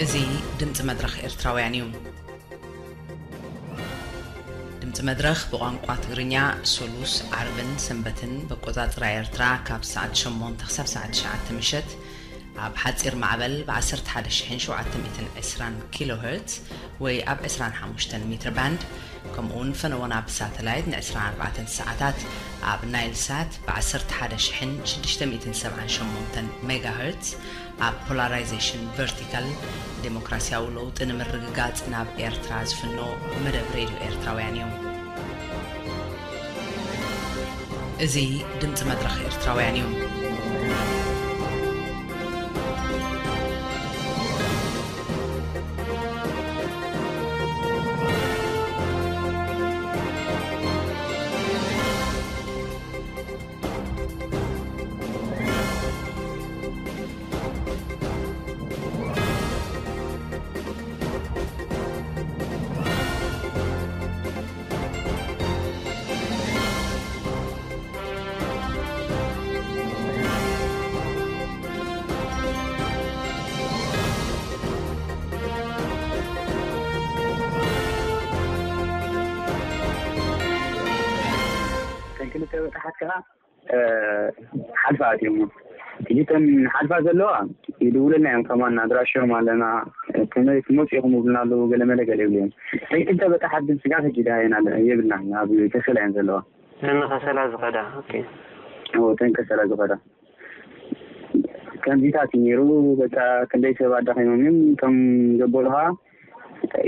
እዚ ድምፂ መድረኽ ኤርትራውያን እዩ። ድምፂ መድረኽ ብቋንቋ ትግርኛ ሶሉስ፣ ዓርብን ሰንበትን ብኣቆፃፅራ ኤርትራ ካብ ሰዓት ሸሞንተ ክሳብ ሰዓት ትሽዓተ ምሸት ኣብ ሓፂር ማዕበል ብ ዓሰርተ ሓደ ሺሕን ሸውዓተ ሚእትን ዕስራን ኪሎ ሄርትዝ ወይ ኣብ ዕስራን ሓሙሽተን ሜትር ባንድ፣ ከምኡ እውን ፈነወና ብሳተላይት ን ዕስራን ኣርባዕተን ሰዓታት ኣብ ናይል ሳት ብ ዓሰርተ ሓደ ሺሕን ሽዱሽተ ሚእትን ሰብዓን ሸሞንተን ሜጋ ሄርትዝ ኣብ ፖላራይዜሽን ቨርቲካል ዴሞክራሲያዊ ለውጢ ንምርግጋጽ ናብ ኤርትራ ዝፍኖ መደብ ሬድዮ ኤርትራውያን እዩ። እዚ ድምጺ መድረኽ ኤርትራውያን እዩ። እተን ክልተ በጣሓት ከዓ፣ እ፣ ሓልፋ ኣትዮም። ሕጂ እተን ሓልፋ ዘለዋ ይድውለልና እዮም፣ ከማን ኣድራሾም ኣለና፣ ከመይ ትመፁ ኢኹም ይብሉና ኣለዉ፣ ገለ መለ ገለ ይብሉ እዮም። እተን ክልተ በጣሓት ግን ስጋት ሕጂ ደሃየን ኣለ-፣ የብልናን፣ ኣብ ከሰላ እየን ዘለዋ። እተን ከሰላ ዝኸዳ፣ ኦኬ። እዎ፣ እተን ከሰላ ዝኸዳ። ከምዚታት እዩ ነይሩ። በቃ ክንደይ ሰብ ኣዳኺሞም እዮም። ከም ዘበሉኻ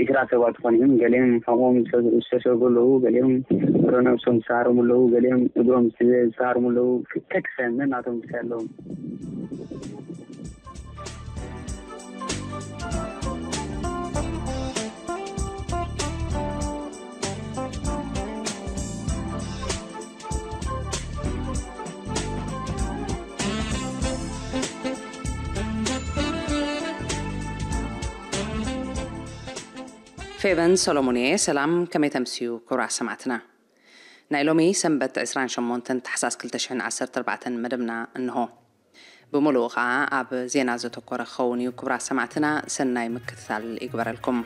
ዒስራ ሰባት ዝኾኑ እዮም። ገሊኦም ሕቖም ዝተሰጉ ኣለዉ፣ ገሊኦም ፍረ ነብሶም ዝተሃረሙ ኣለዉ፣ ገሊኦም እግሮም ዝተሃረሙ ኣለዉ። ከክሰን ነናቶም ግሳይ ኣለዎም። ፌቨን ሰሎሞን እየ። ሰላም፣ ከመይ ተምስዩ ክቡራት ሰማዕትና? ናይ ሎሚ ሰንበት ዕስራን ሸሞንተን ታሕሳስ ክልተ ሽሕን ዓሰርተ ኣርባዕተን መደብና እንሆ። ብምሉኡ ኸኣ ኣብ ዜና ዘተኮረ ክኸውን እዩ። ክቡራት ሰማዕትና፣ ሰናይ ምክትታል ይግበረልኩም።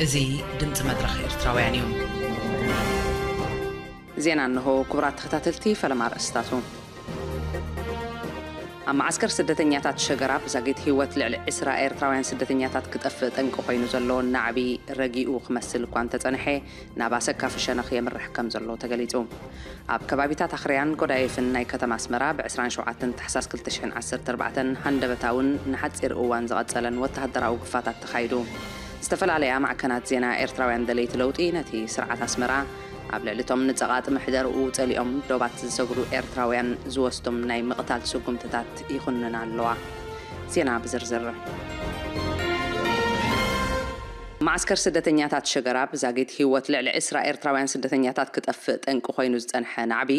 እዚ ድምፂ መድረኽ ኤርትራውያን እዩ። ዜና እንሆ። ክቡራት ተኸታተልቲ፣ ፈለማ ኣርእስታቱ። ኣብ መዓስከር ስደተኛታት ሸገራብ ዛጊት ህይወት ልዕሊ ዕስራ ኤርትራውያን ስደተኛታት ክጠፍእ ጠንቂ ኮይኑ ዘሎ ናዕቢ ረጊኡ ክመስል እኳ እንተጸንሐ፣ ናብ ኣሰካፊ ሸነኽ የምርሕ ከም ዘሎ ተገሊጹ። ኣብ ከባቢታት ኣኽርያን ጎዳይፍን ናይ ከተማ ኣስመራ ብ ዕስራን ሸውዓተን ታሕሳስ ክልተ ሽሕን ዓሰርተ ኣርባዕተን ሃንደበታውን ንሓጺር እዋን ዝቐጸለን ወተሃደራዊ ግፋታት ተኻይዱ። ዝተፈላለያ ማዕከናት ዜና ኤርትራውያን ደለይቲ ለውጢ ነቲ ስርዓት ኣስመራ ኣብ ልዕሊ እቶም ንጸቓጢ ምሕደርኡ ጸሊኦም ዶባት ዝሰግሩ ኤርትራውያን ዝወስዶም ናይ ምቕታል ስጉምትታት ይኹንና ኣለዋ። ዜና ብዝርዝር። መዓስከር ስደተኛታት ሸገራብ ዛጊት ህይወት ልዕሊ ዕስራ ኤርትራውያን ስደተኛታት ክጠፍእ ጠንቂ ኮይኑ ዝጸንሐ ናዕቢ፣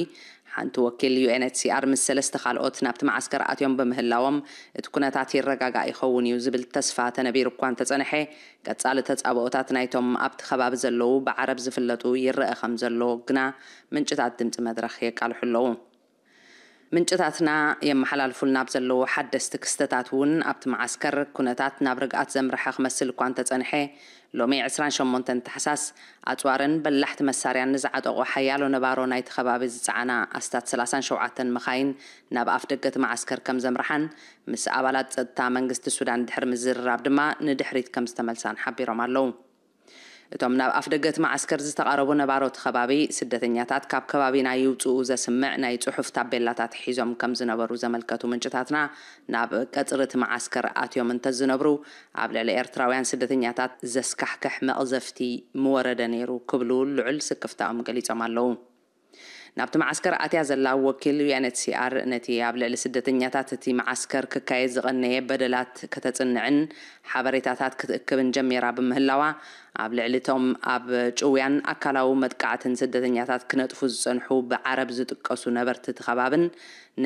ሓንቲ ወኪል ዩ ኤን ኤች ሲ ኣር ምስ ሰለስተ ካልኦት ናብቲ መዓስከር ኣትዮም ብምህላዎም፣ እቲ ኩነታት ይረጋጋእ ይኸውን እዩ ዝብል ተስፋ ተነቢሩ እኳ እንተጸንሐ፣ ቀጻሊ ተጻብኦታት ናይቶም ኣብቲ ከባቢ ዘለዉ ብዓረብ ዝፍለጡ ይረአ ከም ዘሎ ግና ምንጭታት ድምጺ መድረኽ የቃልሑ ኣለዉ። ምንጭታትና የመሓላልፉልና ኣብ ዘለዉ ሓደስቲ ክስተታት እውን፣ ኣብቲ መዓስከር ኩነታት ናብ ርግኣት ዘምርሐ ክመስል እኳ እንተጸንሐ፣ ሎሚ ዕስራን ሸሞንተን ታሕሳስ ኣጽዋርን በላሕቲ መሳርያን ንዝዓጠቑ ሓያሎ ነባሮ ናይቲ ከባቢ ዝጸዓና ኣስታት ሰላሳን ሸውዓተን መኻይን ናብ ኣፍ ደገ እቲ መዓስከር ከም ዘምርሓን፣ ምስ ኣባላት ጸጥታ መንግስቲ ሱዳን ድሕሪ ምዝርራብ ድማ ንድሕሪት ከም ዝተመልሳን ሓቢሮም ኣለዉ። እቶም ናብ ኣፍ ደገ እቲ መዓስከር ዝተቓረቡ ነባሮ እቲ ከባቢ፣ ስደተኛታት ካብ ከባቢና ይውጽኡ ዘስምዕ ናይ ጽሑፍ ታቤላታት ሒዞም ከም ዝነበሩ ዘመልከቱ ምንጭታትና፣ ናብ ቀጽሪ እቲ መዓስከር ኣትዮም እንተዝነብሩ፣ ኣብ ልዕሊ ኤርትራውያን ስደተኛታት ዘስካሕክሕ መቕዘፍቲ ምወረደ ነይሩ ክብሉ ልዑል ስክፍታኦም ገሊጾም ኣለዉ። ናብቲ መዓስከር ኣትያ ዘላ ወኪል ዩ ኤን ኤች ሲ ኣር፣ ነቲ ኣብ ልዕሊ ስደተኛታት እቲ መዓስከር ክካየድ ዝቐነየ በደላት ከተጽንዕን ሓበሬታታት ክትእክብን ጀሚራ ብምህላዋ፣ ኣብ ልዕሊ እቶም ኣብ ጭውያን ኣካላዊ መጥቃዕትን ስደተኛታት ክነጥፉ ዝጸንሑ ብዓረብ ዝጥቀሱ ነበርቲ እቲ ከባብን፣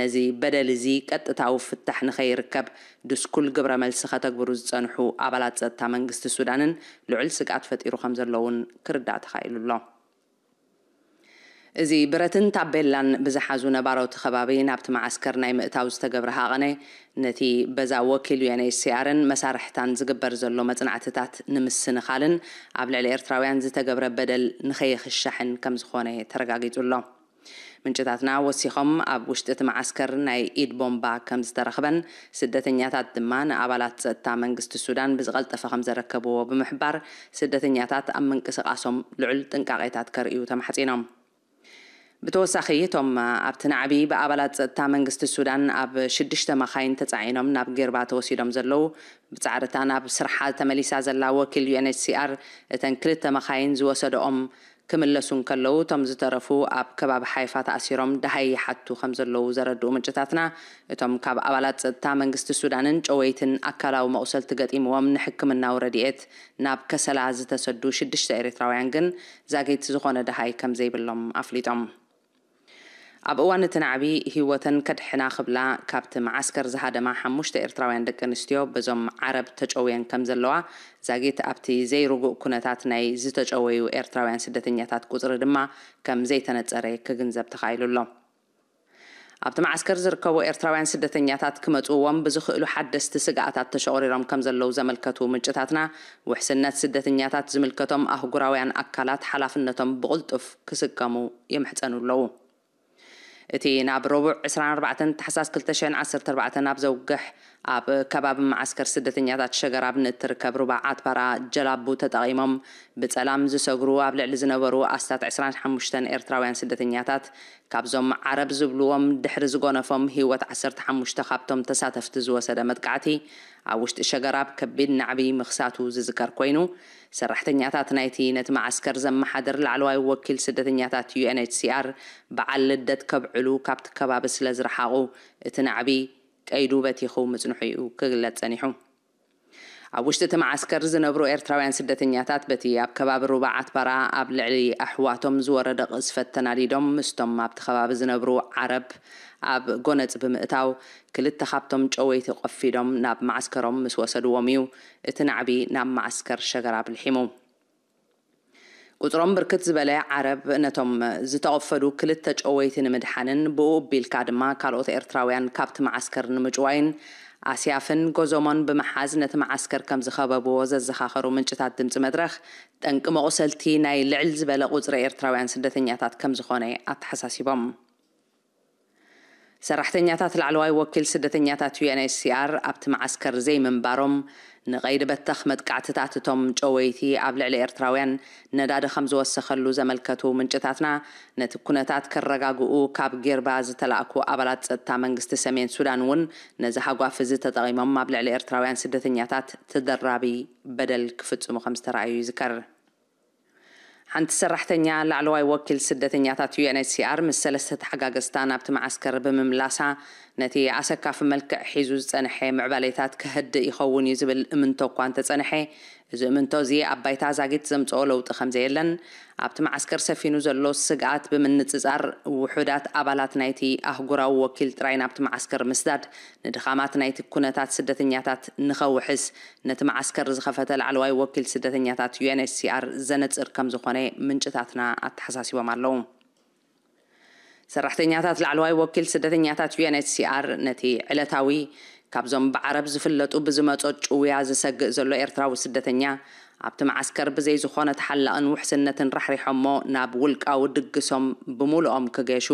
ነዚ በደል እዚ ቀጥታዊ ፍታሕ ንኸይርከብ ድስኩል ግብረ መልሲ ከተግብሩ ዝጸንሑ ኣባላት ጸጥታ መንግስቲ ሱዳንን ልዑል ስግኣት ፈጢሩ ከም ዘሎ እውን ክርዳእ ተኻኢሉ ኣሎ። እዚ ብረትን ታቤላን ብዝሓዙ ነባሮ እቲ ከባቢ ናብቲ መዓስከር ናይ ምእታው ዝተገብረ ሃቐነ፣ ነቲ በዛ ወኪል ዩ ኤን ኤች ሲ ኣርን መሳርሕታን ዝግበር ዘሎ መጽናዕትታት ንምስንኻልን ኣብ ልዕሊ ኤርትራውያን ዝተገብረ በደል ንኸይኽሻሕን ከም ዝኾነ ተረጋጊጹ ኣሎ። ምንጭታትና ወሲኾም፣ ኣብ ውሽጢ እቲ መዓስከር ናይ ኢድ ቦምባ ከም ዝተረኽበን፣ ስደተኛታት ድማ ንኣባላት ጸጥታ መንግስቲ ሱዳን ብዝቐልጠፈ ከም ዘረከብዎ ብምሕባር፣ ስደተኛታት ኣብ ምንቅስቓሶም ልዑል ጥንቃቄታት ከርእዩ ተማሕጺኖም። ብተወሳኺ፣ እቶም ኣብቲ ናዕቢ ብኣባላት ጸጥታ መንግስቲ ሱዳን ኣብ ሽዱሽተ መኻይን ተጻዒኖም ናብ ጌርባ ተወሲዶም ዘለዉ፣ ብጻዕርታ ናብ ስርሓ ተመሊሳ ዘላ ወኪል ዩ ኤን ኤች ሲ ኣር፣ እተን ክልተ መኻይን ዝወሰደኦም ክምለሱ እንከለዉ፣ እቶም ዝተረፉ ኣብ ከባቢ ሓይፋ ተኣሲሮም ደሃይ ይሓቱ ከም ዘለዉ ዘረድኡ ምንጭታትና፣ እቶም ካብ ኣባላት ጸጥታ መንግስቲ ሱዳንን ጨወይትን ኣካላዊ መቑሰልቲ ገጢምዎም ንሕክምናዊ ረድኤት ናብ ከሰላ ዝተሰዱ ሽዱሽተ ኤርትራውያን ግን ዛጊት ዝኾነ ደሃይ ከም ዘይብሎም ኣፍሊጦም። ኣብ እዋን እቲ ናዕቢ ህይወተን ከድሕና ክብላ ካብቲ መዓስከር ዝሃደማ ሓሙሽተ ኤርትራውያን ደቂ ኣንስትዮ በዞም ዓረብ ተጨውየን ከም ዘለዋ፣ ዛጊት ኣብቲ ዘይርጉእ ኩነታት ናይ ዝተጨወዩ ኤርትራውያን ስደተኛታት ቁጽሪ ድማ ከም ዘይተነጸረ ክግንዘብ ተኻኢሉ ኣሎ። ኣብቲ መዓስከር ዝርከቡ ኤርትራውያን ስደተኛታት ክመጽእዎም ብዝኽእሉ ሓደስቲ ስግኣታት ተሸቑሪሮም ከም ዘለዉ ዘመልከቱ ምንጭታትና፣ ውሕስነት ስደተኛታት ዝምልከቶም ኣህጉራውያን ኣካላት ሓላፍነቶም ብቕልጡፍ ክስከሙ ይምሕጸኑ ኣለዉ። እቲ ናብ ረቡዕ ዕስራን ኣርባዕተን ታሕሳስ ክልተ ሽሕን ዓሰርተ ኣርባዕተን ኣብ ዘውግሕ፣ ኣብ ከባቢ መዓስከር ስደተኛታት ሸገራብ ንእትርከብ ሩባ ዓትባራ ጀላቡ ተጠቒሞም ብጸላም ዝሰግሩ ኣብ ልዕሊ ዝነበሩ ኣስታት ዕስራን ሓሙሽተን ኤርትራውያን ስደተኛታት፣ ካብዞም ዓረብ ዝብልዎም ድሕሪ ዝጎነፎም ህይወት ዓሰርተ ሓሙሽተ ካብቶም ተሳተፍቲ ዝወሰደ መጥቃዕቲ፣ ኣብ ውሽጢ ሸገራብ ከቢድ ናዕቢ ምኽሳቱ ዝዝከር ኮይኑ፣ ሰራሕተኛታት ናይቲ ነቲ መዓስከር ዘመሓድር ላዕለዋይ ወኪል ስደተኛታት ዩ ኤን ኤች ሲ ኣር በዓል ልደት ከብዕሉ ካብቲ ከባቢ ስለ ዝረሓቑ፣ እቲ ናዕቢ ቀይዱ በቲኹ ምጽንሑ እዩ ክግለጽ ጸኒሑ። ኣብ ውሽጢ እቲ መዓስከር ዝነብሩ ኤርትራውያን ስደተኛታት፣ በቲ ኣብ ከባቢ ሩባ ዓትባራ ኣብ ልዕሊ ኣሕዋቶም ዝወረደ ቅዝፈት ተናዲዶም፣ ምስቶም ኣብቲ ከባቢ ዝነብሩ ዓረብ ኣብ ጎነጽ ብምእታው፣ ክልተ ካብቶም ጨወይቲ ቆፊዶም ናብ መዓስከሮም ምስ ወሰድዎም እዩ እቲ ናዕቢ ናብ መዓስከር ሸገራብ ልሒሙ። ቁጽሮም ብርክት ዝበለ ዓረብ ነቶም ዝተቐፈዱ ክልተ ጨወይቲ ንምድሓንን ብኡ ኣቢልካ ድማ ካልኦት ኤርትራውያን ካብቲ መዓስከር ንምጭዋይን ኣስያፍን ጎዞሞን ብምሓዝ ነቲ መዓስከር ከም ዝኸበብዎ ዘዘኻኸሩ ምንጭታት ድምጺ መድረኽ፣ ጠንቂ መቑሰልቲ ናይ ልዕል ዝበለ ቁጽሪ ኤርትራውያን ስደተኛታት ከም ዝኾነ ኣተሓሳሲቦም። ሰራሕተኛታት ላዕለዋይ ወኪል ስደተኛታት ዩ ኤን ኤች ሲ ኣር ኣብቲ መዓስከር ዘይምንባሮም፣ ንቐይዲ በተኽ መጥቃዕትታት እቶም ጨወይቲ ኣብ ልዕሊ ኤርትራውያን ነዳዲ ከም ዝወሰኸሉ ዘመልከቱ ምንጭታትና፣ ነቲ ኩነታት ከረጋግኡ ካብ ጌርባ ዝተላእኩ ኣባላት ጸጥታ መንግስቲ ሰሜን ሱዳን እውን ነዚ ሃጓፍ እዚ ተጠቒሞም ኣብ ልዕሊ ኤርትራውያን ስደተኛታት ተደራቢ በደል ክፍጽሙ ከም ዝተረኣዩ ይዝከር። ሓንቲ ሰራሕተኛ ላዕለዋይ ወኪል ስደተኛታት ዩ ኤን ኤች ሲ ኣር ምስ ሰለስተ ተሓጋገዝታ ናብቲ መዓስከር ብምምላሳ፣ ነቲ ኣሰካፊ መልክዕ ሒዙ ዝጸንሐ ምዕባሌታት ከህድእ ይኸውን እዩ ዝብል እምንቶ እኳ እንተጸንሐ፣ እዚ እምንቶ እዚ ኣብ ባይታ ዛጊት ዘምጽኦ ለውጢ ከም ዘየለን፣ ኣብቲ መዓስከር ሰፊኑ ዘሎ ስግኣት ብምንጽጻር፣ ውሑዳት ኣባላት ናይቲ ኣህጉራዊ ወኪል ጥራይ ናብቲ መዓስከር ምስዳድ፣ ንድኻማት ናይቲ ኩነታት ስደተኛታት ንኸውሕስ፣ ነቲ መዓስከር ዝኸፈተ ላዕለዋይ ወኪል ስደተኛታት ዩ ኤን ኤች ሲ ኣር ዘነጽር ከም ዝኾነ ምንጭታትና ኣተሓሳሲቦም ኣለዉ። ሰራሕተኛታት ላዕለዋይ ወኪል ስደተኛታት ዩ ኤን ኤች ሲ ኣር ነቲ ዕለታዊ ካብዞም ብዓረብ ዝፍለጡ ብዝመጾ ጭውያ ዝሰግእ ዘሎ ኤርትራዊ ስደተኛ ኣብቲ መዓስከር ብዘይ ዝኾነ ተሓላቕን ውሕስነትን ራሕሪሖሞ ናብ ውልቃዊ ድግሶም ብምሉኦም ክገሹ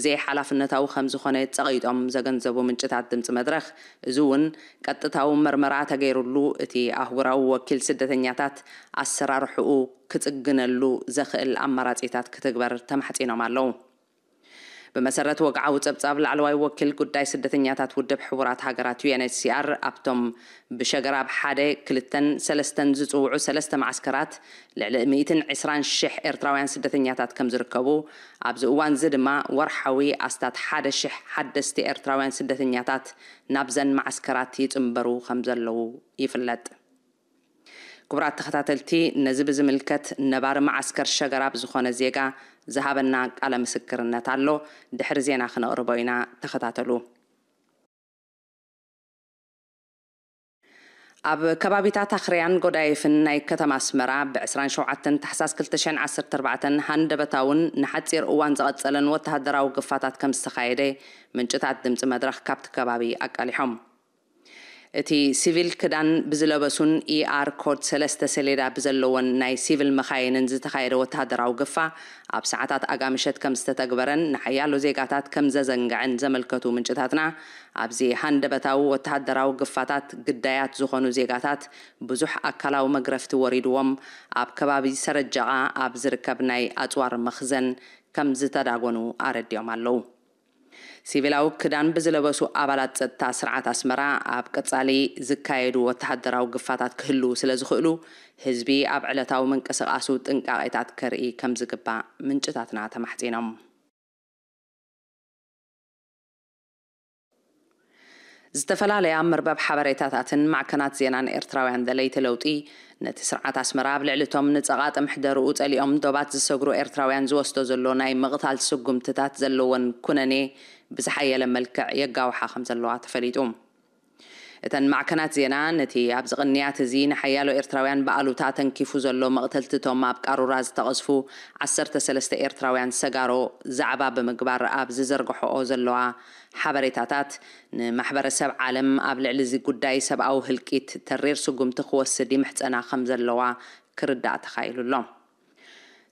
ዘይሓላፍነታዊ ከም ዝኾነ ጸቒጦም ዘገንዘቡ ምንጭታት ድምፂ መድረኽ፣ እዚ እውን ቀጥታዊ መርመራ ተገይሩሉ እቲ ኣህጉራዊ ወኪል ስደተኛታት ኣሰራርሕኡ ክጽግነሉ ዘኽእል ኣማራጺታት ክትግበር ተማሕጺኖም ኣለዉ። ብመሰረት ወግዓዊ ጸብጻብ ላዕለዋይ ወኪል ጉዳይ ስደተኛታት ውድብ ሕቡራት ሃገራት ዩ ኤን ኤች ሲ ኣር፣ ኣብቶም ብሸገራብ ሓደ፣ ክልተን ሰለስተን ዝጽውዑ ሰለስተ መዓስከራት ልዕሊ ሚእትን ዕስራን ሽሕ ኤርትራውያን ስደተኛታት ከም ዝርከቡ፣ ኣብዚ እዋን እዚ ድማ ወርሓዊ ኣስታት ሓደ ሽሕ ሓደስቲ ኤርትራውያን ስደተኛታት ናብዘን መዓስከራት ይጽንበሩ ከም ዘለዉ ይፍለጥ። ክቡራት ተኸታተልቲ፣ ነዚ ብዝምልከት ነባሪ መዓስከር ሸገራብ ዝኾነ ዜጋ ዝሃበና ቃለ ምስክርነት ኣሎ። ድሕሪ ዜና ክነቕርቦ ኢና፣ ተኸታተሉ። ኣብ ከባቢታት ኣኽርያን ጎዳይፍን ናይ ከተማ ኣስመራ ብ ዕስራን ሸውዓተን ታሕሳስ ክልተ ሽሕን ዓሰርተ ኣርባዕተን ሃንደበታውን ንሓጺር እዋን ዝቐጸለን ወተሃደራዊ ግፋታት ከም ዝተኻየደ ምንጭታት ድምጺ መድረኽ ካብቲ ከባቢ ኣቃሊሖም። እቲ ሲቪል ክዳን ብዝለበሱን ኢ ኣር ኮድ ሰለስተ ሰሌዳ ብዘለወን ናይ ሲቪል መኻይንን ዝተኻየደ ወተሃደራዊ ግፋ ኣብ ሰዓታት ኣጋምሸት ከም ዝተተግበረን ንሓያሎ ዜጋታት ከም ዘዘንግዐን ዘመልከቱ ምንጭታትና፣ ኣብዚ ሃንደበታዊ ወተሃደራዊ ግፋታት ግዳያት ዝኾኑ ዜጋታት ብዙሕ ኣካላዊ መግረፍቲ ወሪድዎም ኣብ ከባቢ ሰረጀቓ ኣብ ዝርከብ ናይ ኣጽዋር መኽዘን ከም ዝተዳጎኑ ኣረዲኦም ኣለዉ። ሲቪላዊ ክዳን ብዝለበሱ ኣባላት ጸጥታ ስርዓት ኣስመራ ኣብ ቀጻሊ ዝካየዱ ወተሃደራዊ ግፋታት ክህልዉ ስለ ዝኽእሉ፣ ህዝቢ ኣብ ዕለታዊ ምንቅስቓሱ ጥንቃቄታት ከርኢ ከም ዝግባእ ምንጭታትና ተማሕጺኖም። ዝተፈላለያ መርበብ ሓበሬታታትን ማዕከናት ዜናን ኤርትራውያን ደለይቲ ለውጢ፣ ነቲ ስርዓት ኣስመራ ኣብ ልዕሊ እቶም ንጸቓጢ ምሕደርኡ ጸሊኦም ዶባት ዝሰግሩ ኤርትራውያን ዝወስዶ ዘሎ ናይ ምቕታል ስጉምትታት ዘለወን ኩነኔ ብዝሓየለ መልክዕ የጋውሓ ከም ዘለዋ ተፈሊጡ። እተን ማዕከናት ዜና፣ ነቲ ኣብዚ ቅንያት እዚ ንሓያሎ ኤርትራውያን ብኣሉታ ተንኪፉ ዘሎ መቕተልቲ እቶም ኣብ ቃሩራ ዝተቐዝፉ ዓሰርተ ሰለስተ ኤርትራውያን ሰጋሮ ዛዕባ ብምግባር ኣብ ዝዘርግሖኦ ዘለዋ ሓበሬታታት፣ ንማሕበረሰብ ዓለም ኣብ ልዕሊ እዚ ጉዳይ ሰብኣዊ ህልቂት ተሪር ስጉምቲ ክወስድ ይምሕጸና ከም ዘለዋ ክርዳእ ተኻኢሉ ኣሎ።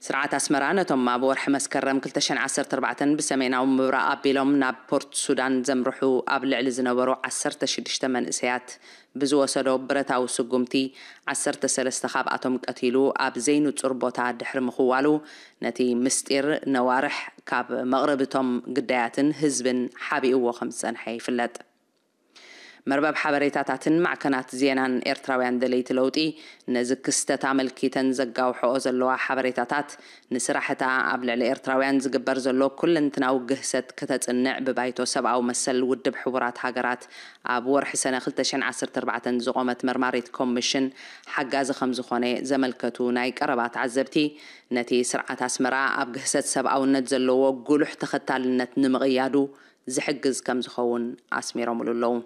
ስርዓት ኣስመራ ነቶም ኣብ ወርሒ መስከረም ክልተ ሽሕን ዓሰርተ ኣርባዕተን ብሰሜናዊ ምብራቕ ኣቢሎም ናብ ፖርት ሱዳን ዘምርሑ ኣብ ልዕሊ ዝነበሩ ዓሰርተ ሽዱሽተ መንእሰያት ብዝወሰዶ ብረታዊ ስጉምቲ፣ ዓሰርተ ሰለስተ ካብኣቶም ቀቲሉ ኣብ ዘይንጹር ቦታ ድሕሪ ምኽዋሉ፣ ነቲ ምስጢር ነዋርሕ ካብ መቕርብቶም ግዳያትን ህዝብን ሓቢእዎ ከም ዝጸንሐ ይፍለጥ። መርበብ ሓበሬታታትን ማዕከናት ዜናን ኤርትራውያን ደለይቲ ለውጢ፣ ነዚ ክስተት ኣመልኪተን ዘጋውሕኦ ዘለዋ ሓበሬታታት፣ ንስራሕታ ኣብ ልዕሊ ኤርትራውያን ዝግበር ዘሎ ኩለንትናዊ ግህሰት ከተጽንዕ ብባይቶ ሰብኣዊ መሰል ውድብ ሕቡራት ሃገራት ኣብ ወርሒ ሰነ ክልተ ሽሕን ዓሰርተ ኣርባዕተን ዝቖመት መርማሪት ኮሚሽን ሓጋዚ ከም ዝኾነ ዘመልከቱ ናይ ቀረባ ተዓዘብቲ፣ ነቲ ስርዓት ኣስመራ ኣብ ግህሰት ሰብኣውነት ዘለዎ ጉሉሕ ተኸታልነት ንምቕያዱ ዝሕግዝ ከም ዝኸውን ኣስሚሮምሉ ኣለዉ።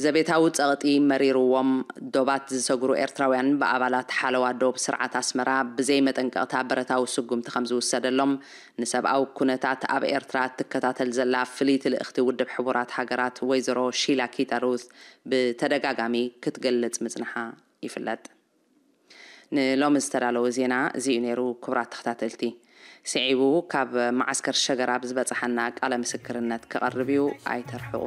ዘቤታዊ ጸቕጢ መሪርዎም ዶባት ዝሰግሩ ኤርትራውያን ብኣባላት ሓለዋ ዶብ ስርዓት ኣስመራ ብዘይ መጠንቀቕታ ብረታዊ ስጉምቲ ከም ዝውሰደሎም ንሰብኣዊ ኩነታት ኣብ ኤርትራ እትከታተል ዘላ ፍልይቲ ልእኽቲ ውድብ ሕቡራት ሃገራት ወይዘሮ ሺላ ኪተሩት ብተደጋጋሚ ክትገልጽ ምጽንሓ ይፍለጥ። ንሎሚ ዝተዳለወ ዜና እዚ እዩ ነይሩ። ክቡራት ተኸታተልቲ፣ ስዒቡ ካብ መዓስከር ሸገራብ ዝበጽሓና ቃለ ምስክርነት ክቐርብ እዩ፣ ኣይተርሕቑ።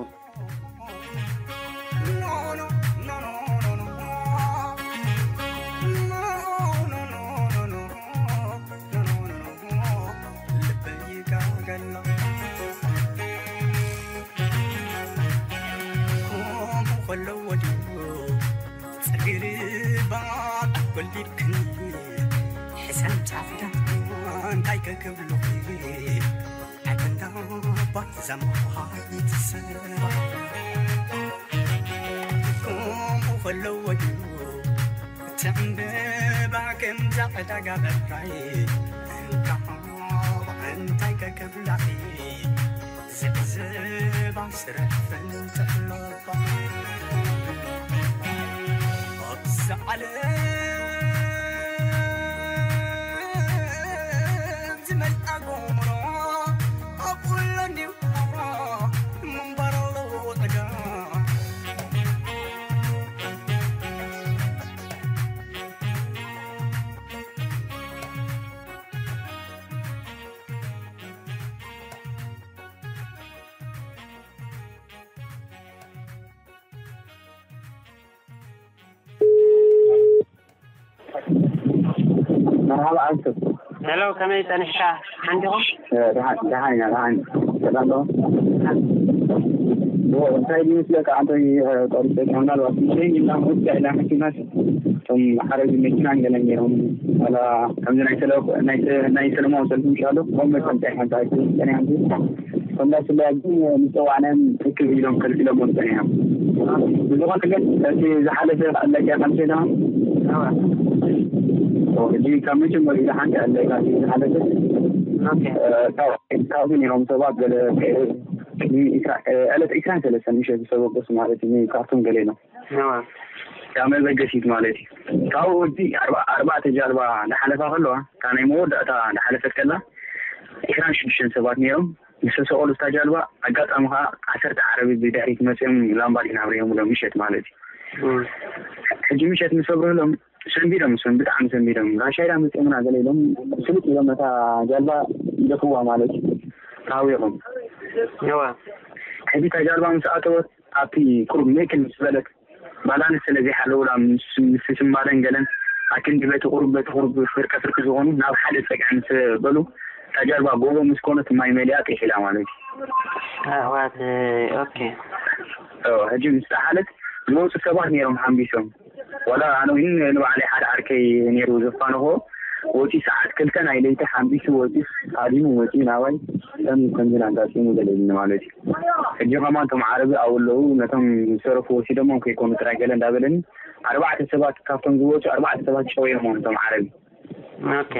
መርሓባ ኣንቱ። ሄሎ፣ ከመይ ጸኒሕካ? ሓንዲኹም? ደሓን ደሓን ኢና። ደሓን ሰላም ዶ? እንታይ ይመስለካ ኣንቶኒ? ቆሪፀካ ምናልባት ምሸይ ኢልና ውስጥ ኢላ መኪናስ እቶም ዓረቢ መኪና እንገለን ገይሮም ዋላ ከምዚ ናይ ሰለ ናይ ሰ- ናይ ሰለማዊ ሰልፊ ምሻሉ ኮም መጠንታይ ሓንታ ኣይኮነን ሓንቲ ከምዳ ስለያ ግን ምፅዋዕናዮም ርክብ ኢሎም ከልኪሎም ወፀን እዮም። ብዝኾነ ግን እቲ ዝሓለፈ ኣለያ ከምሸ ዳ እዚ ካብ መጀመሪያ ኢላ ሓንቲ ኣለያ ዝሓለፈ ካብኡ ነይሮም ሰባት ገለ ዕለት ዒስራን ሰለስተን ምሸት ዝሰበገሱ ማለት እዩ። ካብቶም ገሌ ነው ካብ መበገሲት ማለት እዩ። ካብኡ እዚ ኣርባዕተ ጃልባ ንሓለፋ ከለዋ እታ ናይ መወዳእታ ንሓለፈት ከላ ዒስራን ሽዱሽተን ሰባት ነይሮም። ምስ ተሰቐሉ እታ ጃልባ ኣጋጣሚ ከዓ ዓሰርተ ዓረቢ ብድሕሪት መፅኦም ላምባዲና ኣብሪሆምሎም ምሸት ማለት እዩ። ሕጂ ምሸት ምስ ኣብርህሎም ሰንቢዶም እሶም ብጣዕሚ ሰንቢዶም ራሻይዳ መፅኦምና ገለ ኢሎም ስልጥ ኢሎም ነታ ጃልባ ይደፍዋ ማለት እዩ። ታዊቆም እዋ ሕጂ እታ ጃልባ ምስ ኣተወት ኣብቲ ቁሩብ ሜክል ምስ በለት ባላንስ ስለ ዘይሓለውላ ምስ ምስ ስማለን ገለን ኣክንዲ በቲ ቁሩብ በቲ ቁሩብ ፍርቀ ፍርቂ ዝኾኑ ናብ ሓደ ፀግዒ ምስ በሉ እታ ጃልባ ጎቦ ምስ ኮነት ማይ መሊኣ ጢሒላ ማለት እዩ። ኣሕዋት ኦኬ ሕጂ ምስ ሓለት ዝወፁ ሰባት ነይሮም ሓምቢሶም ዋላ ኣነ እውን ንባዕለይ ሓደ ዓርከይ ነይሩ ዘፋንኾ ወፂ ሰዓት ክልተ ናይ ለይቲ ሓምቢሱ ወፂ ሃዲሙ ወፂ ናባይ ከም ከምዝን ኣጋጢሙ ገለ ኢሉኒ ማለት እዩ። ሕጂ ከማን እቶም ዓረቢ ኣብኡ ኣለዉ ነቶም ዝተረፉ ወሲዶሞም ከይኮኑ ጥራይ ገለ እንዳበለኒ ኣርባዕተ ሰባት ካብቶም ዝወፁ ኣርባዕተ ሰባት ጨውዮሞም እቶም ዓረቢ። ኦኬ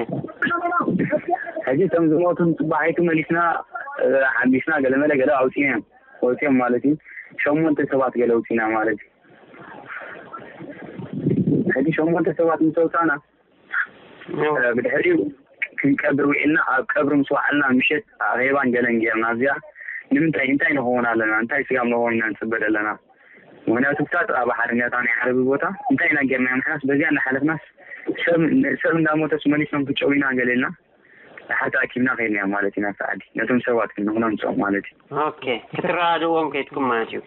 ሕጂ እቶም ዝሞቱ ንፅባሒቱ መሊስና ሓምቢስና ገለመለ ገለ ኣውፂናዮም ወፂኦም ማለት እዩ። ሸሞንተ ሰባት ገለ ኣውፂና ማለት እዩ። ሕጂ ሸሞንተ ሰባት ምስ ኣውፃና ብድሕሪኡ ክንቀብር ውዒልና ኣብ ቀብሪ ምስ ወዓልና ምሸት ኣኼባን ገለን ጌርና እዚኣ ንምንታይ እንታይ ንኸውን ኣለና እንታይ ስጋብ ንኸውን ኢና ንፅበ ዘለና ምክንያቱ ክሳብ ጥቓ ባሕሪ ነታ ናይ ዓረቢ ቦታ እንታይ ኢና ጌርና ምክንያት በዚኣ እናሓለፍናስ ሰብ እንዳሞተስ መሊሶም ክጨውዩና ገለ ኢልና ድሓር ተኣኪብና ከይድና ማለት ኢና ኣብቲ ዓዲ ነቶም ሰባት ንክነምፅኦም ማለት እዩ። ኦኬ ክትረዳድእዎም ከይድኩም ማለት እዩ።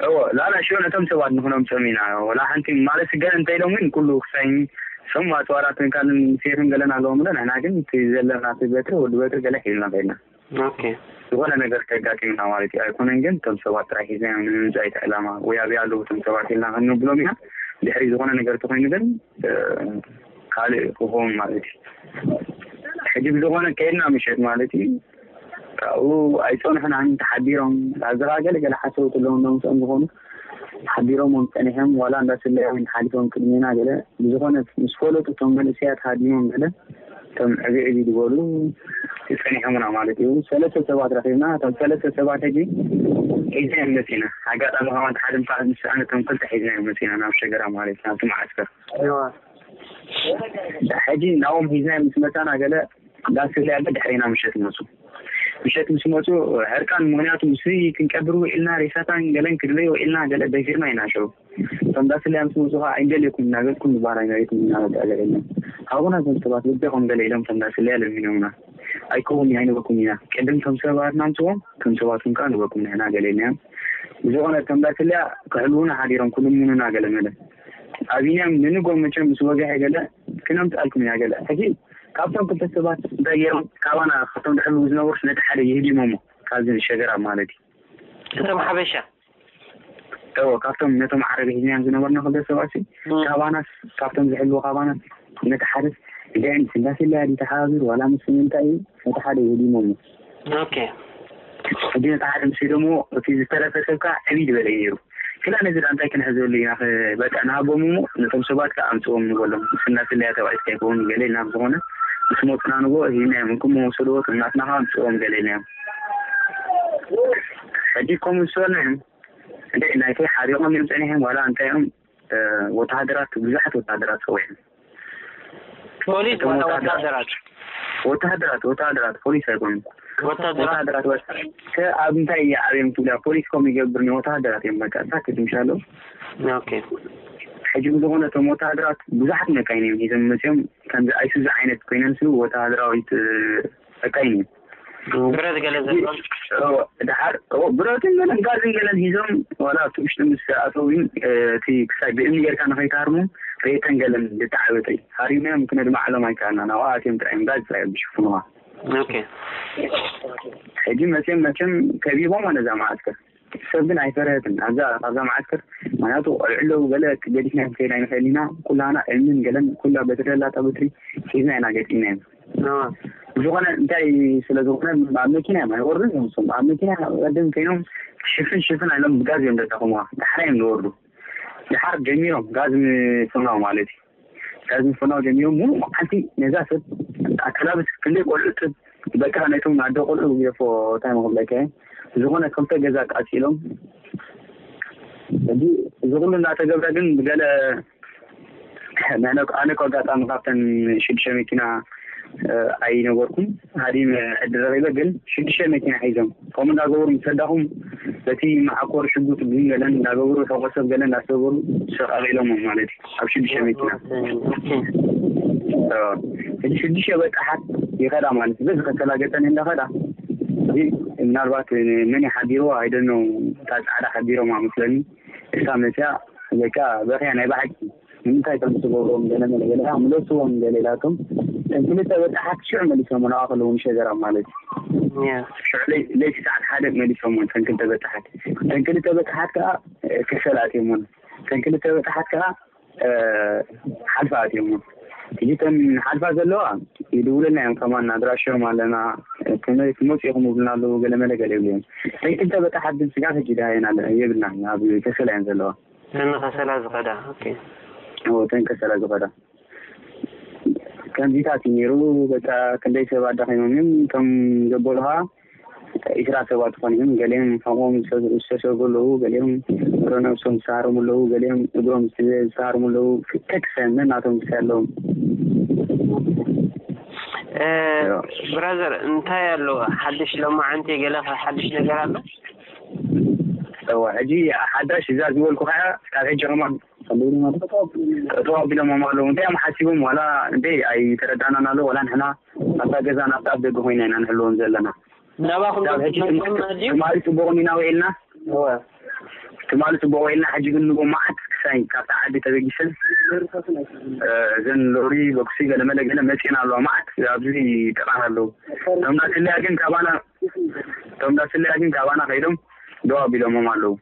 እዎ ላላ ሽዑ ነቶም ሰባት ንክነምፅኦም ኢና ወላ ሓንቲ ማለት ገለ እንተ ኢሎም ግን ኩሉ ክሳይኒ እሶም ኣፅዋራትን ካልእን ሴፍን ገለን ኣለዎም እለ ንሕና ግን እቲ ዘለና እቲ በትሪ ወዲ በትሪ ገለ ሒዝና ከይድና ኦኬ ዝኾነ ነገር ከጋጢምና ማለት እዩ ኣይኮነን ግን እቶም ሰባት ጥራይ ሒዝናዮም ንምምፃእ እቲ ዕላማ ወይ ኣብይ ኣለዉ እቶም ሰባት ኢልና ክንብሎም ኢና ድሕሪ ዝኾነ ነገር ተኮይኑ ግን ካልእ ክኸውን ማለት እዩ። ሕጂ ብዝኾነ ከይድና ምሸት ማለት እዩ ካብኡ ኣይፀንሑናን ተሓቢሮም ኣብዝኻ ገለ ገለ ሓሰውቲ ኣለዉ እንዶ ምስኦም ዝኾኑ ሓቢሮሞም ፀኒሖም ዋላ እንዳስለያ ሓሊፎም ቅድሜና ገለ ብዝኾነ ምስ ፈለጡ እቶም መንእሰያት ሃዲሞም ገለ እቶም ዕብይ ዕብይ ዝበሉ ፀኒሖምና ማለት እዩ። ሰለስተ ሰባት ረኺብና እቶም ሰለስተ ሰባት ሕጂ ሒዝናዮም መፂና ኣጋጣሚ ከማን ሓደ ምሳዕ ምስ ኣነ እቶም ክልተ ሒዝናዮም መፂና ናብ ሸገራ ማለት ናብቲ መዓስከር ሕጂ ናብኦም ሒዝናዮም ምስ መፃና ገለ እንዳስለያ ገ ድሕሪና ምሸት ይመፁ ምሸት ምስ መፁ ሕርቃን፣ ምክንያቱ ምስ ክንቀብር ውዒልና፣ ሬሳታን ገለን ክድለይ ውዒልና፣ ገለ ደፊርና ኢና ሸው። እቶም ዳስለያ ምስ መፁ ከዓ ኣይንደልየኩም ኢና፣ ገፅኩም ንባህር ኣይናየኩም ኢና፣ በቃ ገለ ኢልና። ሃቡና እዞም ሰባት በጃኹም ገለ ኢሎም እቶም ዳስለያ ለሚኖምና። ኣይከውን ኣይንበኩም ኢና፣ ቅድም ከም ሰባት ናምፅዎም ከም ሰባት እውን ከዓ ንበኩም ንሕና ገለ ኢልና። ብዝኾነ እቶም ዳስለያ ክሕልዉና ሓዲሮም ክልምኑና ገለ መለ ኣብይናዮም። ንንጎ መቸም ምስ ወግሐ ገለ ክነምፅኣልኩም ኢና ገለ። ሕጂ ካብቶም ክልተ ሰባት እንታይ ገይሮም ካባና ካብቶም ድሕሉ ዝነበሩስ ነቲ ሓደ ይህዲሞሞ ካብዚ ሸገራ ማለት እዩ። እቶም ሓበሻ እዎ ካብቶም ነቶም ዓረብ ሒዝናዮም ዝነበርና ክልተ ሰባት ሲ እም። ካባናስ ካብቶም ዝሕልዎ ካባናስ ነቲ ሓደስ እንታይ ዓይነት እንዳስለያ ድዩ ተሓባቢሩ ዋላ ምስ ምንታይ እዩ ነቲ ሓደ ይህዲሞሞ። ኦኬ ሕጂ ነቲ ሓደ ምስ ሂዶሞ እቲ ዝተረፈ ሰብ ከዓ ዕብይ ዝበለ እዩ ነይሩ። ክላ ነዚ ዳ እንታይ ክንሕዘሉ ኢና ኸ-፣ በቃ ንሃቦም እሞ ነቶም ሰባት ከዓ ኣምፅዎም ንበሎም። ምስ እንዳስለያ ተባዒት ከይከውን ገለ ኢልና ብዝኾነ ምስ መፁና ንጎ ሂብናዮም እንኩም መወሰድዎ ናትና ከዓ ኣምፅዎም ገለ ኢልናዮም። ሕጂ ከምኡ ዝሰበልና እዮም እንደ ናይተይ ሓሪቖም እዮም ፀኒሖም ዋላ እንታይ እዮም ወተሃደራት ብዙሓት ወተሃደራት ፀዊዖም። ፖሊስ እቶም ዋላ ወታደራት- ወታደራት ወተሃደራት ወተሃደራት ፖሊስ ኣይኮኑም። ወታደራት ወተሃደራት በቃ ከ ኣብ እንታይ እየ ዓብዮም ትብላ ፖሊስ ከም ይገብር ወታሃደራት እዮም በቃ ሳክት ምሻለው። ኦኬ ሕጂ ብዝኾነ እቶም ወተሃደራት ብዙሓት መካይን እዮም ሒዞም መፅኦም። ከምዚ ኣይሱዚ ዓይነት ኮይነን ስ ወተሃደራዊት መካይን እዮም። ብረት ገለ ዘለዎም እዎ፣ ድሓር እዎ፣ ብረትን ገለን ጋዝን ገለን ሒዞም ዋላ ኣብቲ ውሽጢ ምስ ኣተው ግን እቲ ክሳይ ብእምኒ ጌርካ ንኸይትሃርሞም ሬተን ገለን ዝተዓበጠ እዩ። ሃሪምናዮም ክነድምዓሎም ኣይከኣልናን። ኣብኣ ኣትዮም ጥራይ እዮም ጋዝ ጥራይ እዮም ዝሽፍኑኻ። ኦኬ ሕጂ መፅኦም መቸም ከቢቦም ነዛ መዓስከር። ሰብ ግን ኣይፈረህትን። ኣብዛ ኣብዛ መዓስከር ምክንያቱ ቆልዑ ኣለዉ ገለ ገዲፍና ክንከይድ ኣይንኽእል ኢና። ኩላና እምንን ገለን ኩላ በትሪ ኣላታ በትሪ ሒዝና ኢና ገጢምናዮም። አ፣ ብዝኾነ እንታይ ስለ ዝኾነ ኣብ መኪና እዮም ኣይወርዱን እዮም። እሶም ኣብ መኪና ቀደም ኮይኖም ሽፍን ሽፍን ኣይሎም ብጋዝ እዮም ዘዳኸሙዋ። ዳሕራ እዮም ዝወርዱ። ድሓር ጀሚሮም ጋዝ ምፍናው ማለት እዩ። ጋዝ ምፍናው ጀሚሮም ሙሉ መዓልቲ ነዛ ሰብ ኣተላብስ ክንደይ ቆልዑ ጥብ በቃ ነቶም ኣደ ቆልዑ ገፎ እንታይ መክብለካ እየ። ዝኾነ ክልተ ገዛ ቃፂሎም ሕጂ እዚ ኩሉ እናተገብረ ግን ብገለ ንሕና ኣነ እኮ ኣጋጣሚ ካብተን ሽዱሽተ መኪና ኣይነበርኩም ሃዲም ዕድል ረኺበ ግን ሽዱሽተ መኪና ሒዞም ከምኡ እንዳገበሩ ምስ ከዳኹም በቲ መዓኮር ሽጉጥ ግን ገለን እንዳገበሩ ሕቆ ሰብ ገለን እንዳሰበሩ ሰቃቂሎሞም ማለት እዩ ኣብ ሽዱሽተ መኪና። ሕጂ ሽዱሽተ በጣሓት ይኸዳ ማለት በዚ ከተላገጠን እንዳኸዳ እዚ ምናልባት መን ሓቢርዎ ኣይደኖ እታ ፃዕዳ ሓቢሮማ መስለኒ። እሳ መፅያ በቃ በኽያ ናይ ብሓቂ ንምንታይ ከም ትገብሮም ገለ መለ ገለ ምለስዎም ገለ ኢላቶም እተን ክልተ በጣሓት ሽዑ መሊሶም ናዋ ከለዉ ንሸገራ ማለት እዩ። ያ ሽዑ ለይ- ለይቲ ሰዓት ሓደ መሊሶም እተን ክልተ በጣሓት እተን ክልተ በጣሓት ከዓ ከሰል ኣትዮሞን እተን ክልተ በጣሓት ከዓ ሓልፋ ኣትዮሞን ሕጂ እተን ሓልፋ ዘለዋ ይድውለልና እዮም ከማን ኣድራሽኦም ኣለና ከመይ ትመፁ ኢኹም ይብሉና ኣለዉ ገለ መለ ገለ ይብሉ እዮም። እተን ክልተ በጣሓት ግን ስጋብ ሕጂ ደሃየን ኣለና የብልናን ኣብ ከሰል እየን ዘለዋ። እተን ከሰላ ዝኸዳ ኦኬ እዎ እተን ከሰላ ዝኸዳ ከምዚታት እዩ ነይሩ። በቃ ክንደይ ሰብ ኣዳኺሞም እዮም ከም ዘበሉኻ ኢስራ ሰባት ዝኾኑ እዮም። ገሊኦም ሕቖም ዝተሰብሩ ኣለዉ፣ ገሊኦም ፍረ ነብሶም ዝተሃረሙ ኣለዉ፣ ገሊኦም እግሮም ዝተሃረሙ ኣለዉ። ከክሰን ነናቶም ክሳይ ኣለዎም። ብራዘር እንታይ ኣሎ ሓድሽ ሎማዓንቲ ገለ ሓድሽ ነገር ኣሎ? እዋ ሕጂ ሓዳሽ እዛ ዝበልኩ ከዓ ካብ ሕጂ ከማን ጠጠው ኣቢሎሞም ኣለዉ። እንታይ እዮም ሓሲቦም ዋላ እንታይ ኣይተረዳእናን ኣሎ ዋላ ንሕና ኣብታ ገዛ ናብታ ኣብ ደገ ኮይና ኢና ንሕልዎም ዘለና። ናባኹም ካብ ሕጂ መፅኦም ድዩ? ትማሊ ፅቡቕ ኢና ውዒልና እወ ትማሊ ፅቡቕ ውዒልና ሕጂ ግን ንጎ መዓት ክሳይ ካብታ ዓዲ ተበጊሰን እዘን ሎሪ በኩሲ ገለመለ ገለ መፂና ኣለዋ መዓት ኣብዚ ጥቓና ኣለዉ። እቶም ዳስለያ ግን ካባና እቶም ዳስለያ ግን ካባና ከይዶም ደው ኣቢሎሞም ኣለዉ።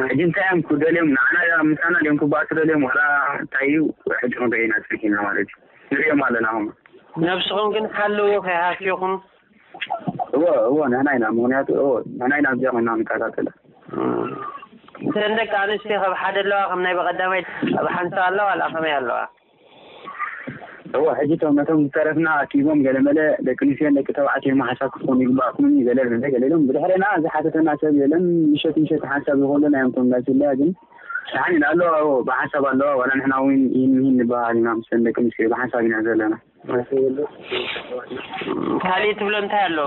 ሕጂ እንታይ እዮም ክደልዮም ንዓና ምሳና ድዮም ክባእሱ ደልዮም ዋላ እንታይ እዩ ሕጂ ክንሪኦ ኢና ፀኒሕና ማለት እዩ። ንሪኦም ኣለና ኹም ነብስኹም ግን ሓልዉ ከይሃስዩኹም እዎ እዎ ንሕና ኢና ምክንያቱ እዎ ንሕና ኢና ኣብዚኣ ኮይና ንከታተለ እተን ደቂ ኣንስትዮ ካብ ሓደ ኣለዋ ከም ናይ በቀዳማይ ኣብ ሓንሳብ ኣለዋ ኣላ ከመይ ኣለዋ? እዎ ሕጂ እቶም ነቶም ዝተረፍና ኣኪቦም ገለመለ ደቂ ኣንስትዮን ደቂ ተባዕትዮ ሓሳብ ክትኮኑ ይግባእኩም ገለ ገለ ገለ ኢሎም ብድሕረና ዝሓተተና ሰብ የለን። ምሸት ምሸት ሓንሳብ ይኾንሉ ናይ ኣምቶም እንዳስለያ ግን ደሓን ኢና ኣለዋ እዎ ብሓንሳብ ኣለዋ ዋላ ንሕና እውን ይህን ይህን ንበሃል ኢና ምስተን ደቂ ኣንስትዮ ብሓንሳብ ኢና ዘለና። ካሊእ ትብሎ እንታይ ኣሎ?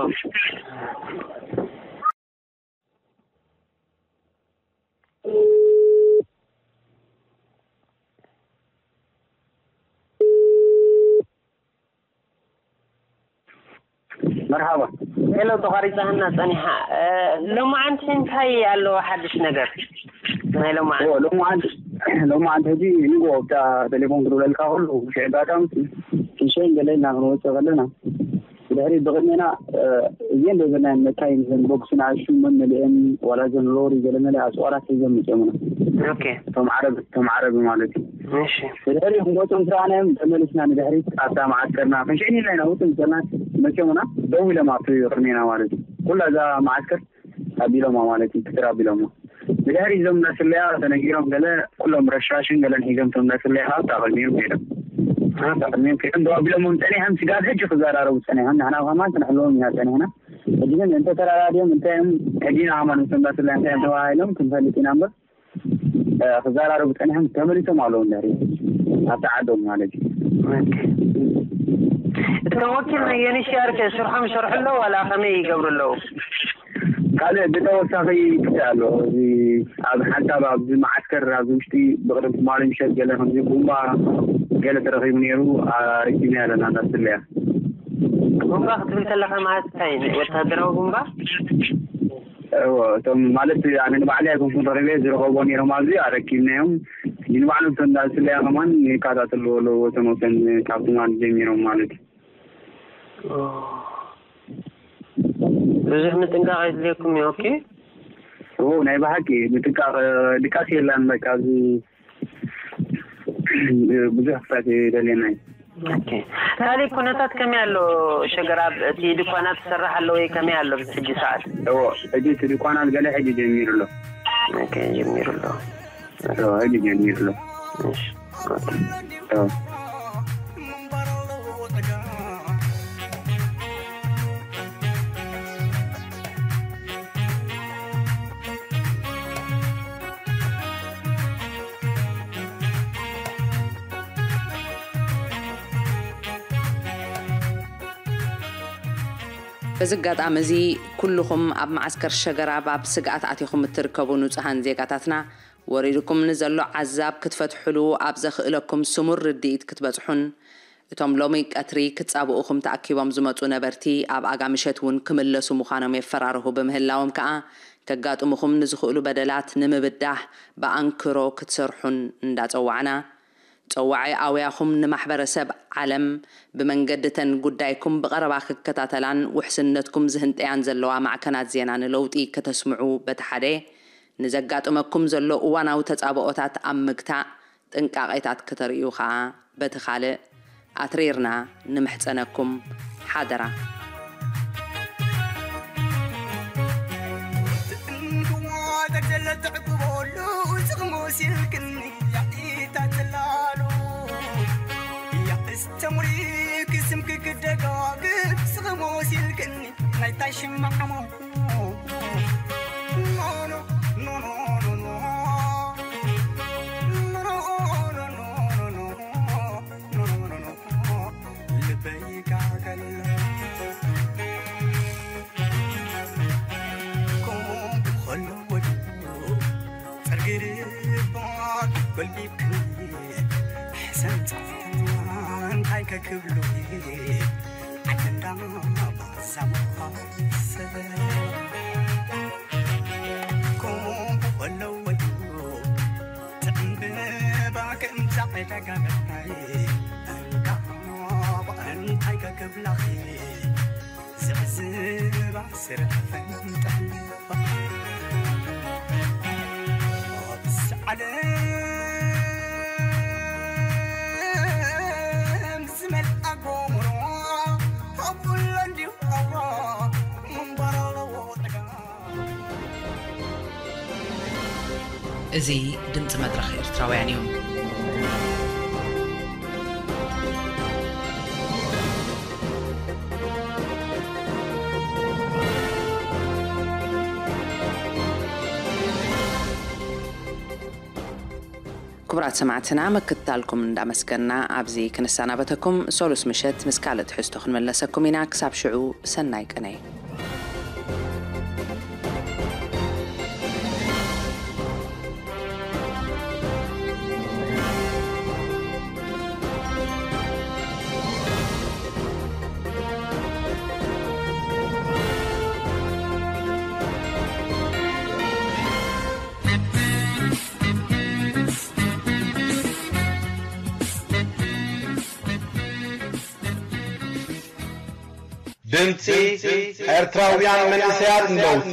መርሓባ። ሄሎ፣ ተቋሪጻና ጸኒሓ። እ፣ ሎማዓንቲ እንታይ ኣለዎ ሓድሽ ነገር? ናይ ሎማዓንቲ። ኦ፣ ሎማዓንቲ፣ ሎማዓንቲ ሕጂ ንጎ ኣብታ ቴሌፎን ክድውለልካ ከሎ፣ ሽዕጋጣም ክንሸይን ገለ ኢልና ክንወጽእ ከለና፣ ብድሕሪ ብቕድሜና፣ እ፣ እዚአን ዘይብልናየን መካይን፣ እዘን ቦክስ ንኣሽቱ መመሊአን፣ ዋላ እዘን ሎሪ ገለ መለ ኣጽዋራት ሒዘን መጺኦምና። ኦኬ። እቶም ዓረብ፣ እቶም ዓረብ ማለት እዩ። እሺ። ብድሕሪ ክንወጽኦም ምስ ረኣናዮም፣ ተመሊስና ንድሕሪት ኣብታ መዓስከርና ክንሸይን ኢልና ኢና ውጽእ ምስ በልና፣ መጺኦምና ደው ኢሎም ኣብቲ ቅድሜና ማለት እዩ። ኩላ እዛ መዓስከር ኣቢሎማ ማለት እዩ፣ ክትር ኣቢሎማ። ብድሕሪ እዞም እንዳስለያ ተነጊሮም ገለ ኩሎም ረሻሽን ገለን ሒዞም እቶም እንዳስለያ ኣብታ ቅድሚኦም ከይዶም። ኣብታ ቅድሚኦም ከይዶም ደው ኣቢሎሞም ጸኒሖም፣ ስጋብ ሕጂ ክዘራረቡ ጸኒሖም። ንሕና ከማን ክንሕልዎም ኢና ጸኒሕና። ሕጂ ግን እንተ ተራዳድዮም እንታይ እዮም፣ ሕጂ ኢና ከማን ምስቶም እንዳስለያ እንታይ እዮም ተባሂሎም ክንፈልጥ ኢና እምበር፣ እ፣ ክዘራረቡ ጸኒሖም ተመሊሶም ኣለዉ እንድሕሪ ኣብቲ ዓዶም ማለት እዩ። ኦኬ። እቶም ወኪል ናይ ዩኤንኤችሲኣር ከ ስርሖም ይሰርሑ ኣለዉ ዋላ ከመይ ይገብሩ ኣለዉ? ካልእ ብተወሳኺ ክፍትሕ ኣሎ። እዚ ኣብ ሓንሳብ ኣብዚ መዓስከር ኣብዚ ውሽጢ ብቕደም ትማሊ ምሸት ገለ ከምዚ ቡምባ ገለ ተረኺቡ ነይሩ፣ ኣረኪብና ኣለና እንዳስለያ። ቡምባ ክትብል ከለኻ ማለት እንታይ? ወታደራዊ ቡምባ? እዎ፣ እቶም ማለት ኣነ ንባዕለይ ኣይኮንኩን ረኺበ፣ ዝረኸብዎ ነይሮም ኣብዚ ኣረኪብናዮም። ንባዕሎም እቶም እንዳስለያ ከማን ይከታተልዎ ኣለዉ፣ ወሰን ወሰን ካብ ትማሊ ጀሚሮም ማለት እዩ። ኦ። ብዙሕ ምጥንቃቕ የድልየኩም እዩ። ኦኬ። እዎ፣ ናይ ብሓቂ ምጥንቃቕ፣ ድቃስ የላን በቃ፣ እዚ ብዙሕ ክፍታት የደልየና እዩ። ኦኬ። ካልእ ኩነታት ከመይ ኣሎ? ሸገራብ እቲ ድኳናት ትሰርሕ ኣሎ ወይ ከመይ ኣሎ ኣብዚ ሕጂ ሰዓት? እዎ፣ ሕጂ እቲ ድኳናት ገለ ሕጂ ጀሚሩ ኣሎ። ኦኬ፣ ጀሚሩ ኣሎ። እዎ፣ ሕጂ ጀሚሩ ኣሎ። እሺ። እዎ። በዚ ኣጋጣሚ እዚ ኩልኹም ኣብ መዓስከር ሸገራብ ኣብ ስግኣት ኣቲኹም እትርከቡ ንጹሃን ዜጋታትና፣ ወሪድኩም ንዘሎ ዓዛብ ክትፈትሑሉ ኣብ ዘኽእለኩም ስሙር ርድኢት ክትበጽሑን፣ እቶም ሎሚ ቀትሪ ክጻብኡኹም ተኣኪቦም ዝመጹ ነበርቲ ኣብ ኣጋ ምሸት እውን ክምለሱ ምዃኖም የፈራርሁ ብምህላዎም ከኣ፣ ከጋጥሙኹም ንዝኽእሉ በደላት ንምብዳህ ብኣንክሮ ክትሰርሑን እንዳጸዋዕና፣ ጸዋዒ ኣውያኹም ንማሕበረሰብ ዓለም ብመንገድተን ጉዳይኩም ብቐረባ ክከታተላን ውሕስነትኩም ዝህንጠያን ዘለዋ ማዕከናት ዜና ንለውጢ ከተስምዑ በቲ ሓደ፣ ንዘጋጥመኩም ዘሎ እዋናዊ ተጻብኦታት ኣብ ምግታእ ጥንቃቄታት ክተርእዩ ከኣ በቲ ካልእ ኣትሪርና ንምሕጸነኩም ሓደራ። እዚ ድምፂ መድረኽ ኤርትራውያን እዩ። ክቡራት ሰማዕትና፣ ምክትታልኩም እንዳመስገና ኣብዚ ክንሰናበተኩም፣ ሰሉስ ምሸት ምስ ካልእ ትሕዝቶ ክንመለሰኩም ኢና። ክሳብ ሽዑ፣ ሰናይ ቅነ። ድምፂ ኤርትራውያን መንእሰያት ንለውጢ።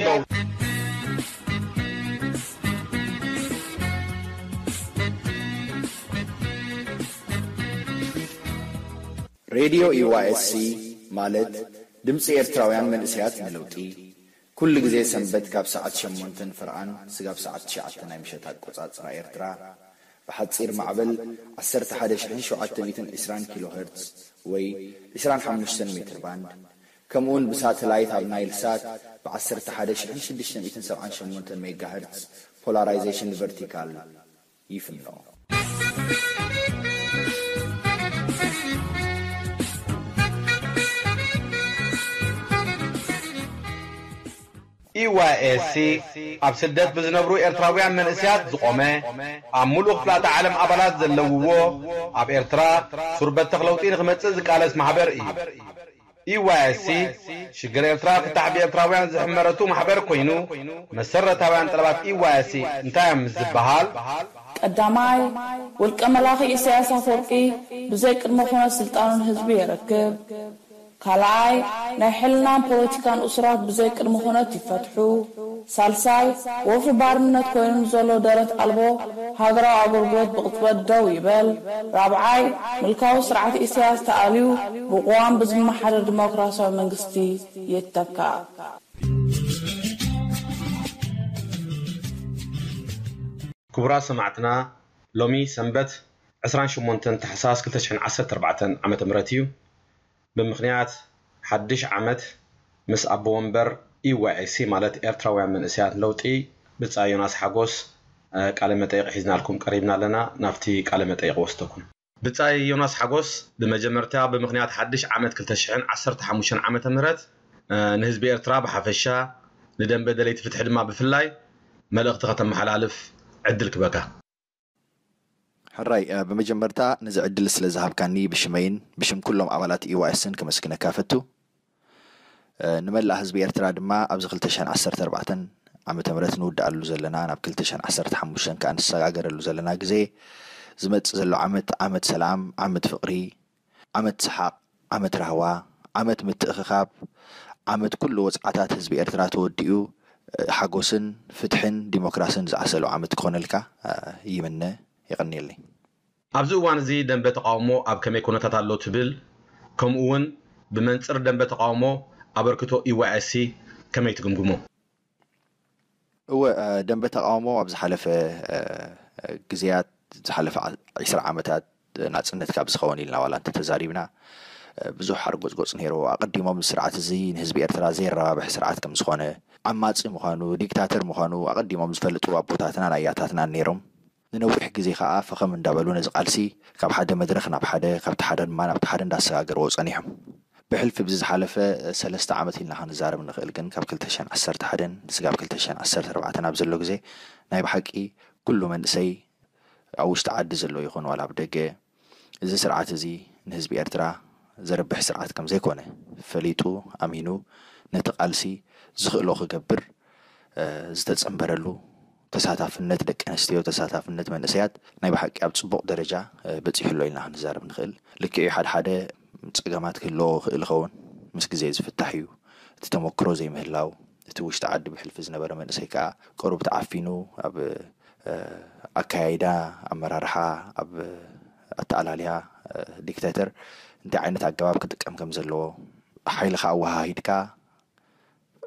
ሬድዮ ዩ ዋይ ኤስ ሲ ማለት ድምፂ ኤርትራውያን መንእሰያት ንለውጢ፣ ኩሉ ግዜ ሰንበት ካብ ሰዓት ሸሞንተን ፍርቓን ስጋብ ሰዓት ትሽዓተ ናይ ምሸት ኣቆጻጽራ ኤርትራ፣ ብሓጺር ማዕበል ዓሰርተ ሓደ ሽሕን ሸውዓተ ሚእትን ዕስራን ኪሎ ሄርትዝ ወይ ዕስራን ሓሙሽተን ሜትር ባንድ፣ ከምኡውን ብሳተላይት ኣብ ናይል ሳት ብ11678 ሜጋ ሄርትዝ ፖላራይዜሽን ቨርቲካል ይፍኖ። ዩ ዋይ ኤስ ሲ ኣብ ስደት ብዝነብሩ ኤርትራውያን መንእሰያት ዝቖመ፣ ኣብ ምሉእ ክፍላተ ዓለም ኣባላት ዘለውዎ፣ ኣብ ኤርትራ ሱር በተኽ ለውጢ ንኽመጽእ ዝቃለስ ማሕበር እዩ። ዩ ዋይ ኤስ ሲ ሽግር ኤርትራ ፍታሕ ብኤርትራውያን ዝሕመረቱ ማሕበር ኮይኑ፣ መሰረታውያን ጠለባት ዩ ዋይ ኤስ ሲ እንታይ እዮም ምስ ዝበሃል፣ ቀዳማይ፣ ውልቀ መላኺ ኢሳያስ ኣፈወርቂ ብዘይ ቅድመ ኩነት ስልጣኑ ንህዝቢ የረክብ። ካልኣይ፣ ናይ ሕልናን ፖለቲካን እሱራት ብዘይ ቅድመ ኩነት ይፈትሑ። ሳልሳይ፣ ወፍሪ ባርነት ኮይኑ ንዘሎ ደረት ኣልቦ ሃገራዊ ኣገልግሎት ብቕጽበት ደው ይበል። ራብዓይ፣ ምልካዊ ስርዓት ኢሳያስ ተኣልዩ ብቅዋም ብዝመሓደር ዲሞክራሲያዊ መንግስቲ ይተካእ። ክቡራት ሰማዕትና፣ ሎሚ ሰንበት ዕስራን ሸሞንተን ታሕሳስ ክልተ ሽሕን ዓሰርተ ኣርባዕተን ዓመተ ምህረት እዩ። ብምኽንያት ሓድሽ ዓመት ምስ ኣቦ ወንበር ዩ ዋይ ኤስ ሲ ማለት ኤርትራውያን መንእሰያት ለውጢ ብጻይ ዮናስ ሓጎስ ቃለ መጠይቕ ሒዝናልኩም ቀሪብና ኣለና። ናብቲ ቃለ መጠይቕ ወስደኩም። ብጻይ ዮናስ ሓጎስ፣ ብመጀመርታ ብምኽንያት ሓድሽ ዓመት ክልተ ሽሕን ዓሰርተ ሓሙሽተን ዓመተ ምህረት ንህዝቢ ኤርትራ ብሓፈሻ ንደንበ ደለይቲ ፍትሒ ድማ ብፍላይ መልእኽቲ ከተመሓላልፍ ዕድል ክበካ። ሕራይ፣ ብመጀመርታ ነዚ ዕድል ስለ ዝሃብካኒ ብሽመይን ብሽም ኩሎም ኣባላት ዩ ዋይ ኤስ ን ከመስግነካ ፈቱ። ንመላእ ህዝቢ ኤርትራ ድማ ኣብዚ ክልተ ሽሕን ዓሰርተ ኣርባዕተን ዓመተ ምህረት ንውድኣሉ ዘለና፣ ናብ ክልተ ሽሕን ዓሰርተ ሓሙሽተን ከኣ ንሰጋገረሉ ዘለና ግዜ፣ ዝመጽእ ዘሎ ዓመት ዓመት ሰላም፣ ዓመት ፍቕሪ፣ ዓመት ሰሓቕ፣ ዓመት ራህዋ፣ ዓመት ምትእኽኻብ፣ ዓመት ኩሉ ወጽዓታት ህዝቢ ኤርትራ ተወዲኡ ሓጎስን ፍትሕን ዲሞክራስን ዝዓሰሎ ዓመት ክኾነልካ ይምነ። የቐንየለይ። ኣብዚ እዋን እዚ ደንበ ተቓውሞ ኣብ ከመይ ኩነታት ኣሎ ትብል፣ ከምኡ እውን ብመንጽር ደንበ ተቓውሞ ኣበርክቶ ዩ ዋይ ኤስ ሲ ከመይ ትግምግሞ? እወ፣ ደንበ ተቓውሞ ኣብ ዝሓለፈ ግዜያት፣ ዝሓለፈ ዒስራ ዓመታት ናጽነት ካብ ዝኸውን ኢልና ዋላ እንተተዛሪብና፣ ብዙሕ ሓርጎጽጎጽ ነይርዎ። ኣቐዲሞም እዚ ስርዓት እዚ ንህዝቢ ኤርትራ ዘየረባብሕ ስርዓት ከም ዝኾነ፣ ዓማጺ ምዃኑ፣ ዲክታተር ምዃኑ ኣቐዲሞም ዝፈልጡ ኣቦታትናን ኣያታትናን ነይሮም። ንነዊሕ ግዜ ከኣ ፈኸም እንዳበሉ ነዚ ቃልሲ ካብ ሓደ መድረኽ ናብ ሓደ፣ ካብቲ ሓደ ድማ ናብቲ ሓደ እንዳሰጋገርዎ ጸኒሖም። ብሕልፊ ብዚ ዝሓለፈ ሰለስተ ዓመት ኢልና ክንዛረብ ንኽእል፣ ግን ካብ ክልተ ሽሕን ዓሰርተ ሓደን ስጋብ ክልተ ሽሕን ዓሰርተ ኣርባዕተን ኣብ ዘሎ ግዜ ናይ ብሓቂ ኩሉ መንእሰይ ኣብ ውሽጢ ዓዲ ዘሎ ይኹን ዋላ ኣብ ደገ፣ እዚ ስርዓት እዚ ንህዝቢ ኤርትራ ዘርብሕ ስርዓት ከም ዘይኮነ ፈሊጡ፣ ኣሚኑ፣ ነቲ ቃልሲ ዝኽእሎ ክገብር ዝተጸንበረሉ፣ ተሳታፍነት ደቂ ኣንስትዮ፣ ተሳታፍነት መንእሰያት ናይ ብሓቂ ኣብ ጽቡቕ ደረጃ በጺሑ ኣሎ ኢልና ክንዛረብ ንኽእል። ልክዕ እዩ፣ ሓደ ሓደ ጸገማት ክህልዎ ክእል ይኸውን፣ ምስ ግዜ ዝፍታሕ እዩ። እቲ ተመክሮ ዘይምህላው፣ እቲ ውሽጢ ዓዲ ብሕልፊ ዝነበረ መንእሰይ ከኣ ቁሩብ ተዓፊኑ ኣብ ኣከያይዳ፣ ኣመራርሓ፣ ኣብ ኣተኣላልያ ዲክታተር እንታይ ዓይነት ኣገባብ ክጥቀም ከም ዘለዎ፣ ሓይልኻ ኣወሃሂድካ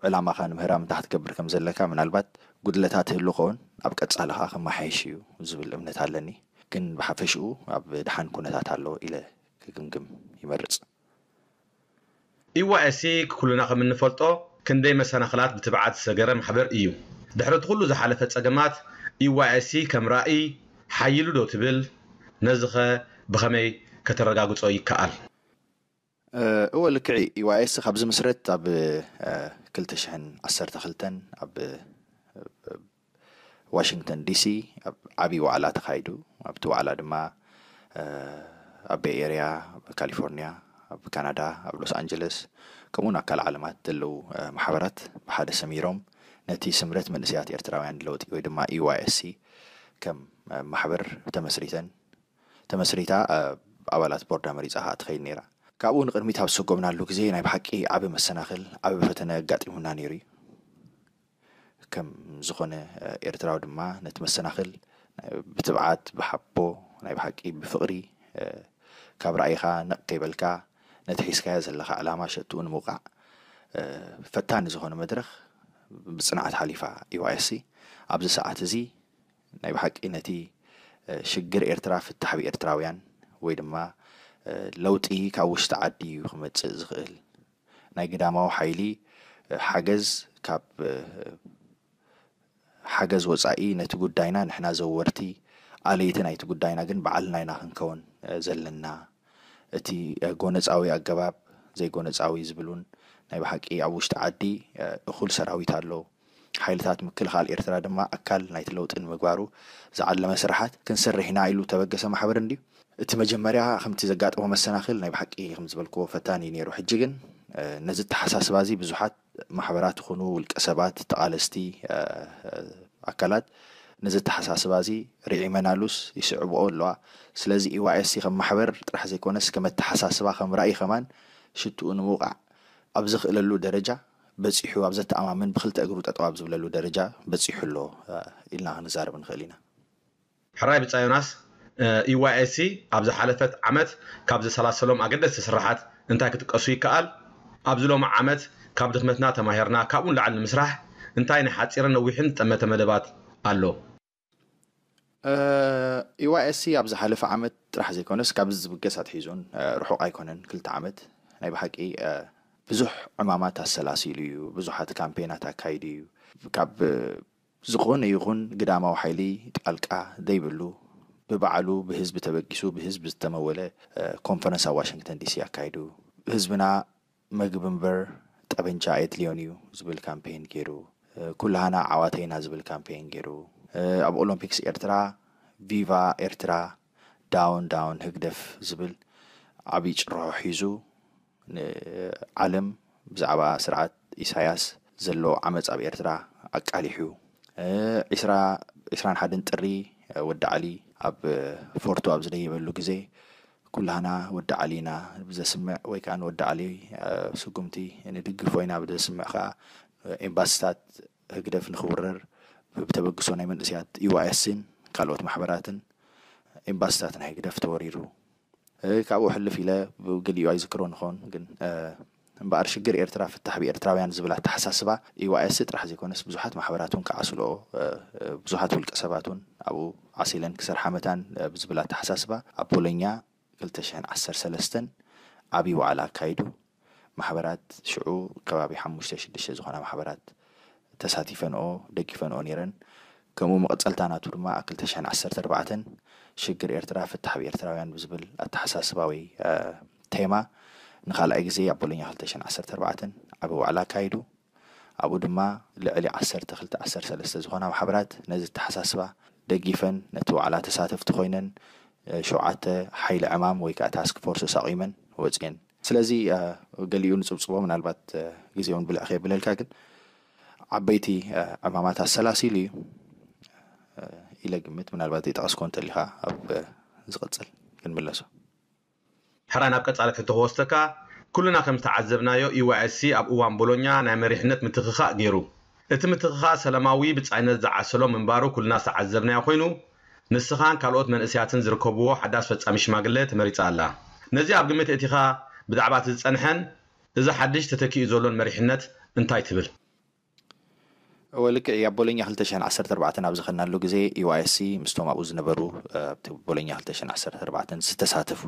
ዕላማኻ ንምህራም እንታይ ክትገብር ከም ዘለካ ምናልባት ጉድለታት ይህሉ ኸውን፣ ኣብ ቀጻሊ ኸኣ ክመሓየሽ እዩ ዝብል እምነት ኣለኒ። ግን ብሓፈሽኡ ኣብ ደሓን ኩነታት ኣሎ ኢለ ክግምግም ይመርጽ። ዩ ዋይ ኤስ ሲ ኩልና ከም እንፈልጦ ክንደይ መሰናኽላት ብትብዓት ዝሰገረ ማሕበር እዩ። ድሕሪ እቲ ኩሉ ዝሓለፈ ጸገማት ዩ ዋይ ኤስ ሲ ከም ራእይ፣ ሓይሉ ዶ ትብል? ነዚኸ ብኸመይ ከተረጋግጾ ይከኣል? እወ፣ ልክዕ። ኢዋኤስ ካብ ዝምስረት ኣብ ክልተ ሽሕን ዓሰርተ ክልተን ኣብ ዋሽንግተን ዲሲ ኣብ ዓብዪ ዋዕላ ተኻይዱ። ኣብቲ ዋዕላ ድማ ኣብ ቤይ ኤርያ፣ ኣብ ካሊፎርኒያ፣ ኣብ ካናዳ፣ ኣብ ሎስ ኣንጀለስ፣ ከምኡውን ኣካል ዓለማት ዘለዉ ማሕበራት ብሓደ ሰሚሮም ነቲ ስምረት መንእሰያት ኤርትራውያን ለውጢ ወይ ድማ ኢዋይኤስሲ ከም ማሕበር ተመስሪተን ተመስሪታ ኣባላት ቦርዳ መሪጻ ከዓ ትኸይድ ነይራ። ካብኡ ንቅድሚት ኣብ ዝሰጎምናሉ ግዜ ናይ ብሓቂ ዓቢ መሰናኽል፣ ዓቢ ፈተነ ኣጋጢሙና ነይሩ እዩ። ከም ዝኾነ ኤርትራዊ ድማ ነቲ መሰናኽል ብትብዓት፣ ብሓቦ፣ ናይ ብሓቂ ብፍቕሪ፣ ካብ ራእይኻ ነቕ ከይበልካ ነቲ ሒዝካዮ ዘለኻ ዕላማ ሸትኡ ንምውቃዕ ፈታኒ ዝኾነ መድረኽ ብጽንዓት ሓሊፋ ኢዋይኤስሲ ኣብዚ ሰዓት እዚ ናይ ብሓቂ ነቲ ሽግር ኤርትራ ፍታሕ ብኤርትራውያን ወይ ድማ ለውጢ ካብ ውሽጢ ዓዲ እዩ ክመጽእ ዝኽእል፣ ናይ ግዳማዊ ሓይሊ ሓገዝ ካብ ሓገዝ ወጻኢ ነቲ ጉዳይና ንሕና ዘወርቲ ኣለይቲ ናይቲ ጉዳይና ግን ባዕልና ኢና ክንከውን ዘለና። እቲ ጎነጻዊ ኣገባብ ዘይጎነጻዊ ዝብሉን ናይ ብሓቂ ኣብ ውሽጢ ዓዲ እኹል ሰራዊት ኣሎ። ሓይልታት ምክልኻል ኤርትራ ድማ ኣካል ናይቲ ለውጢ ንምግባሩ ዝዓለመ ስራሓት ክንሰርሕ ኢና ኢሉ ተበገሰ ማሕበር እንድዩ። እቲ መጀመርያ ከምቲ ዘጋጠሞ መሰናኽል ናይ ብሓቂ ከም ዝበልክዎ ፈታኒ እዩ ነይሩ። ሕጂ ግን ነዚ ተሓሳስባ እዚ ብዙሓት ማሕበራት ይኹኑ ውልቀ ሰባት፣ ተቓለስቲ ኣካላት ነዚ ተሓሳስባ እዚ ርዒመናሉስ ይስዕብኦ ኣለዋ። ስለዚ ኢዋኤስሲ ከም ማሕበር ጥራሕ ዘይኮነስ ከም ኣተሓሳስባ ከም ራእይ ከማን ሽትኡ ንምውቃዕ ኣብ ዘኽእለሉ ደረጃ በጺሑ ኣብ ዘተኣማምን ብክልተ እግሩ ጠጠው ኣብ ዝብለሉ ደረጃ በጺሑ ኣሎ ኢልና ክንዛረብ ንኽእል ኢና። ሕራይ ብጻ ዮናስ፣ ኢዋይኤስሲ ኣብ ዝሓለፈት ዓመት ካብ ዘሰላሰሎም ኣገደስቲ ስራሓት እንታይ ክጥቀሱ ይከኣል? ኣብዚ ሎሚ ዓመት ካብ ድኽመትና ተማሂርና ካብኡ ንላዕሊ ንምስራሕ እንታይ ናይ ሓጺርን ነዊሕን ዝጠመተ መደባት ኣሎ? ኢዋይኤስሲ ኣብ ዝሓለፈ ዓመት ጥራሕ ዘይኮነስ ካብዚ ዝብገስ ኣትሒዙን ርሑቕ ኣይኮነን፣ ክልተ ዓመት ናይ ብሓቂ ብዙሕ ዕማማት ኣሰላሲሉ እዩ። ብዙሓት ካምፔናት ኣካይዱ እዩ። ካብ ዝኾነ ይኹን ግዳማዊ ሓይሊ ጣልቃ ዘይብሉ ብባዕሉ ብህዝቢ ተበጊሱ ብህዝቢ ዝተመወለ ኮንፈረንስ ኣብ ዋሽንግተን ዲሲ ኣካይዱ። ህዝብና መግቢ እምበር ጠበንጃ ኣየድልዮን እዩ ዝብል ካምፔን ገይሩ። ኩላህና ዓዋተ ኢና ዝብል ካምፔን ገይሩ። ኣብ ኦሎምፒክስ ኤርትራ ቪቫ ኤርትራ ዳውን ዳውን ህግደፍ ዝብል ዓብዪ ጭርሖ ሒዙ ንዓለም ብዛዕባ ስርዓት ኢሳያስ ዘሎ ዓመፅ ኣብ ኤርትራ ኣቃሊሑ። ዒስራ ዒስራን ሓደን ጥሪ ወዲ ዓሊ ኣብ ፎርቶ ኣብ ዝደየበሉ ግዜ ኩላህና ወዲ ዓሊ ኢና ብዘስምዕ ወይ ከዓ ንወዲ ዓሊ ስጉምቲ ንድግፎ ኢና ብዘስምዕ ከዓ ኤምባስታት ህግደፍ ንክውረር ብተበግሶ ናይ መንእስያት ዩዋኤስን ካልኦት ማሕበራትን ኤምባስታት ናይ ህግደፍ ተወሪሩ። ካብኡ ሕልፍ ኢለ ብገሊኡ ኣይዝክሮ ንኸውን ግን እምበኣር ሽግር ኤርትራ ፍታሕ ብኤርትራውያን ዝብል ኣተሓሳስባ ኢዋኤስ ጥራሕ ዘይኮነስ ብዙሓት ማሕበራት እውን ክዓስልኦ ብዙሓት ውልቀ ሰባት እውን ኣብኡ ዓሲለን ክሰርሓ መታን ብዝብል ኣተሓሳስባ ኣብ ቦሎኛ ክልተ ሽሕን ዓሰርተ ሰለስተን ዓብዪ ዋዕላ ኣካይዱ። ማሕበራት ሽዑ ከባቢ ሓሙሽተ ሽዱሽተ ዝኾና ማሕበራት ተሳቲፈንኦ ደጊፈንኦ ነይረን። ከምኡ መቐጸልታ ናቱ ድማ ኣብ ክልተ ሽሕን ዓሰርተ ኣርባዕተን ሽግር ኤርትራ ፍታሕ ብኤርትራውያን ብዝብል ኣተሓሳስባ ወይ ቴማ ንኻልኣይ ግዜ ኣብ ቦሎኛ ክልተ ሽሕን ዓሰርተ ኣርባዕተን ዓቢ ዋዕላ ኣካይዱ። ኣብኡ ድማ ልዕሊ ዓሰርተ ክልተ ዓሰርተ ሰለስተ ዝኾና ማሕበራት ነዚ ኣተሓሳስባ ደጊፈን ነቲ ዋዕላ ተሳተፍቲ ኮይነን ሸውዓተ ሓይሊ ዕማም ወይ ከዓ ታስክ ፎርስ ኣቋቒመን ወፅየን። ስለዚ ገሊኡ ንፅብፅቦ ምናልባት ግዜ እውን ብልዕ ከየብለልካ ግን ዓበይቲ ዕማማት ኣሰላሲሉ እዩ ኢለ ግምት። ምናልባት ዘይጠቐስኮ እንተሊኻ ኣብ ዝቕፅል ክንምለሶ። ሕራይ ናብ ቀጻሊ ሕቶ ክወስደካ፣ ኩልና ከም ዝተዓዘብናዮ ኢዋኤስሲ ኣብ እዋን ቦሎኛ ናይ መሪሕነት ምትኽኻእ ገይሩ። እቲ ምትኽኻእ ሰላማዊ ብጻይነት ዝዓሰሎ ምንባሩ ኩልና ዝተዓዘብናዮ ኮይኑ፣ ንስኻን ካልኦት መንእሰያትን ዝርከብዎ ሓዳስ ፈጻሚ ሽማግለ ተመሪጻ ኣላ። ነዚ ኣብ ግምት እቲኻ ብዛዕባ እቲ ዝጸንሐን እዚ ሓድሽ ተተኪኡ ዘሎን መሪሕነት እንታይ ትብል? እወ ልክዕ እዩ። ኣብ ቦሎኛ ክልተ ሽሕን ዓሰርተ ኣርባዕተን ኣብ ዝኸድናሉ ግዜ ኢዋኤስሲ ምስቶም ኣብኡ ዝነበሩ ኣብቲ ቦሎኛ ክልተ ሽሕን ዓሰርተ ኣርባዕተን ዝተሳተፉ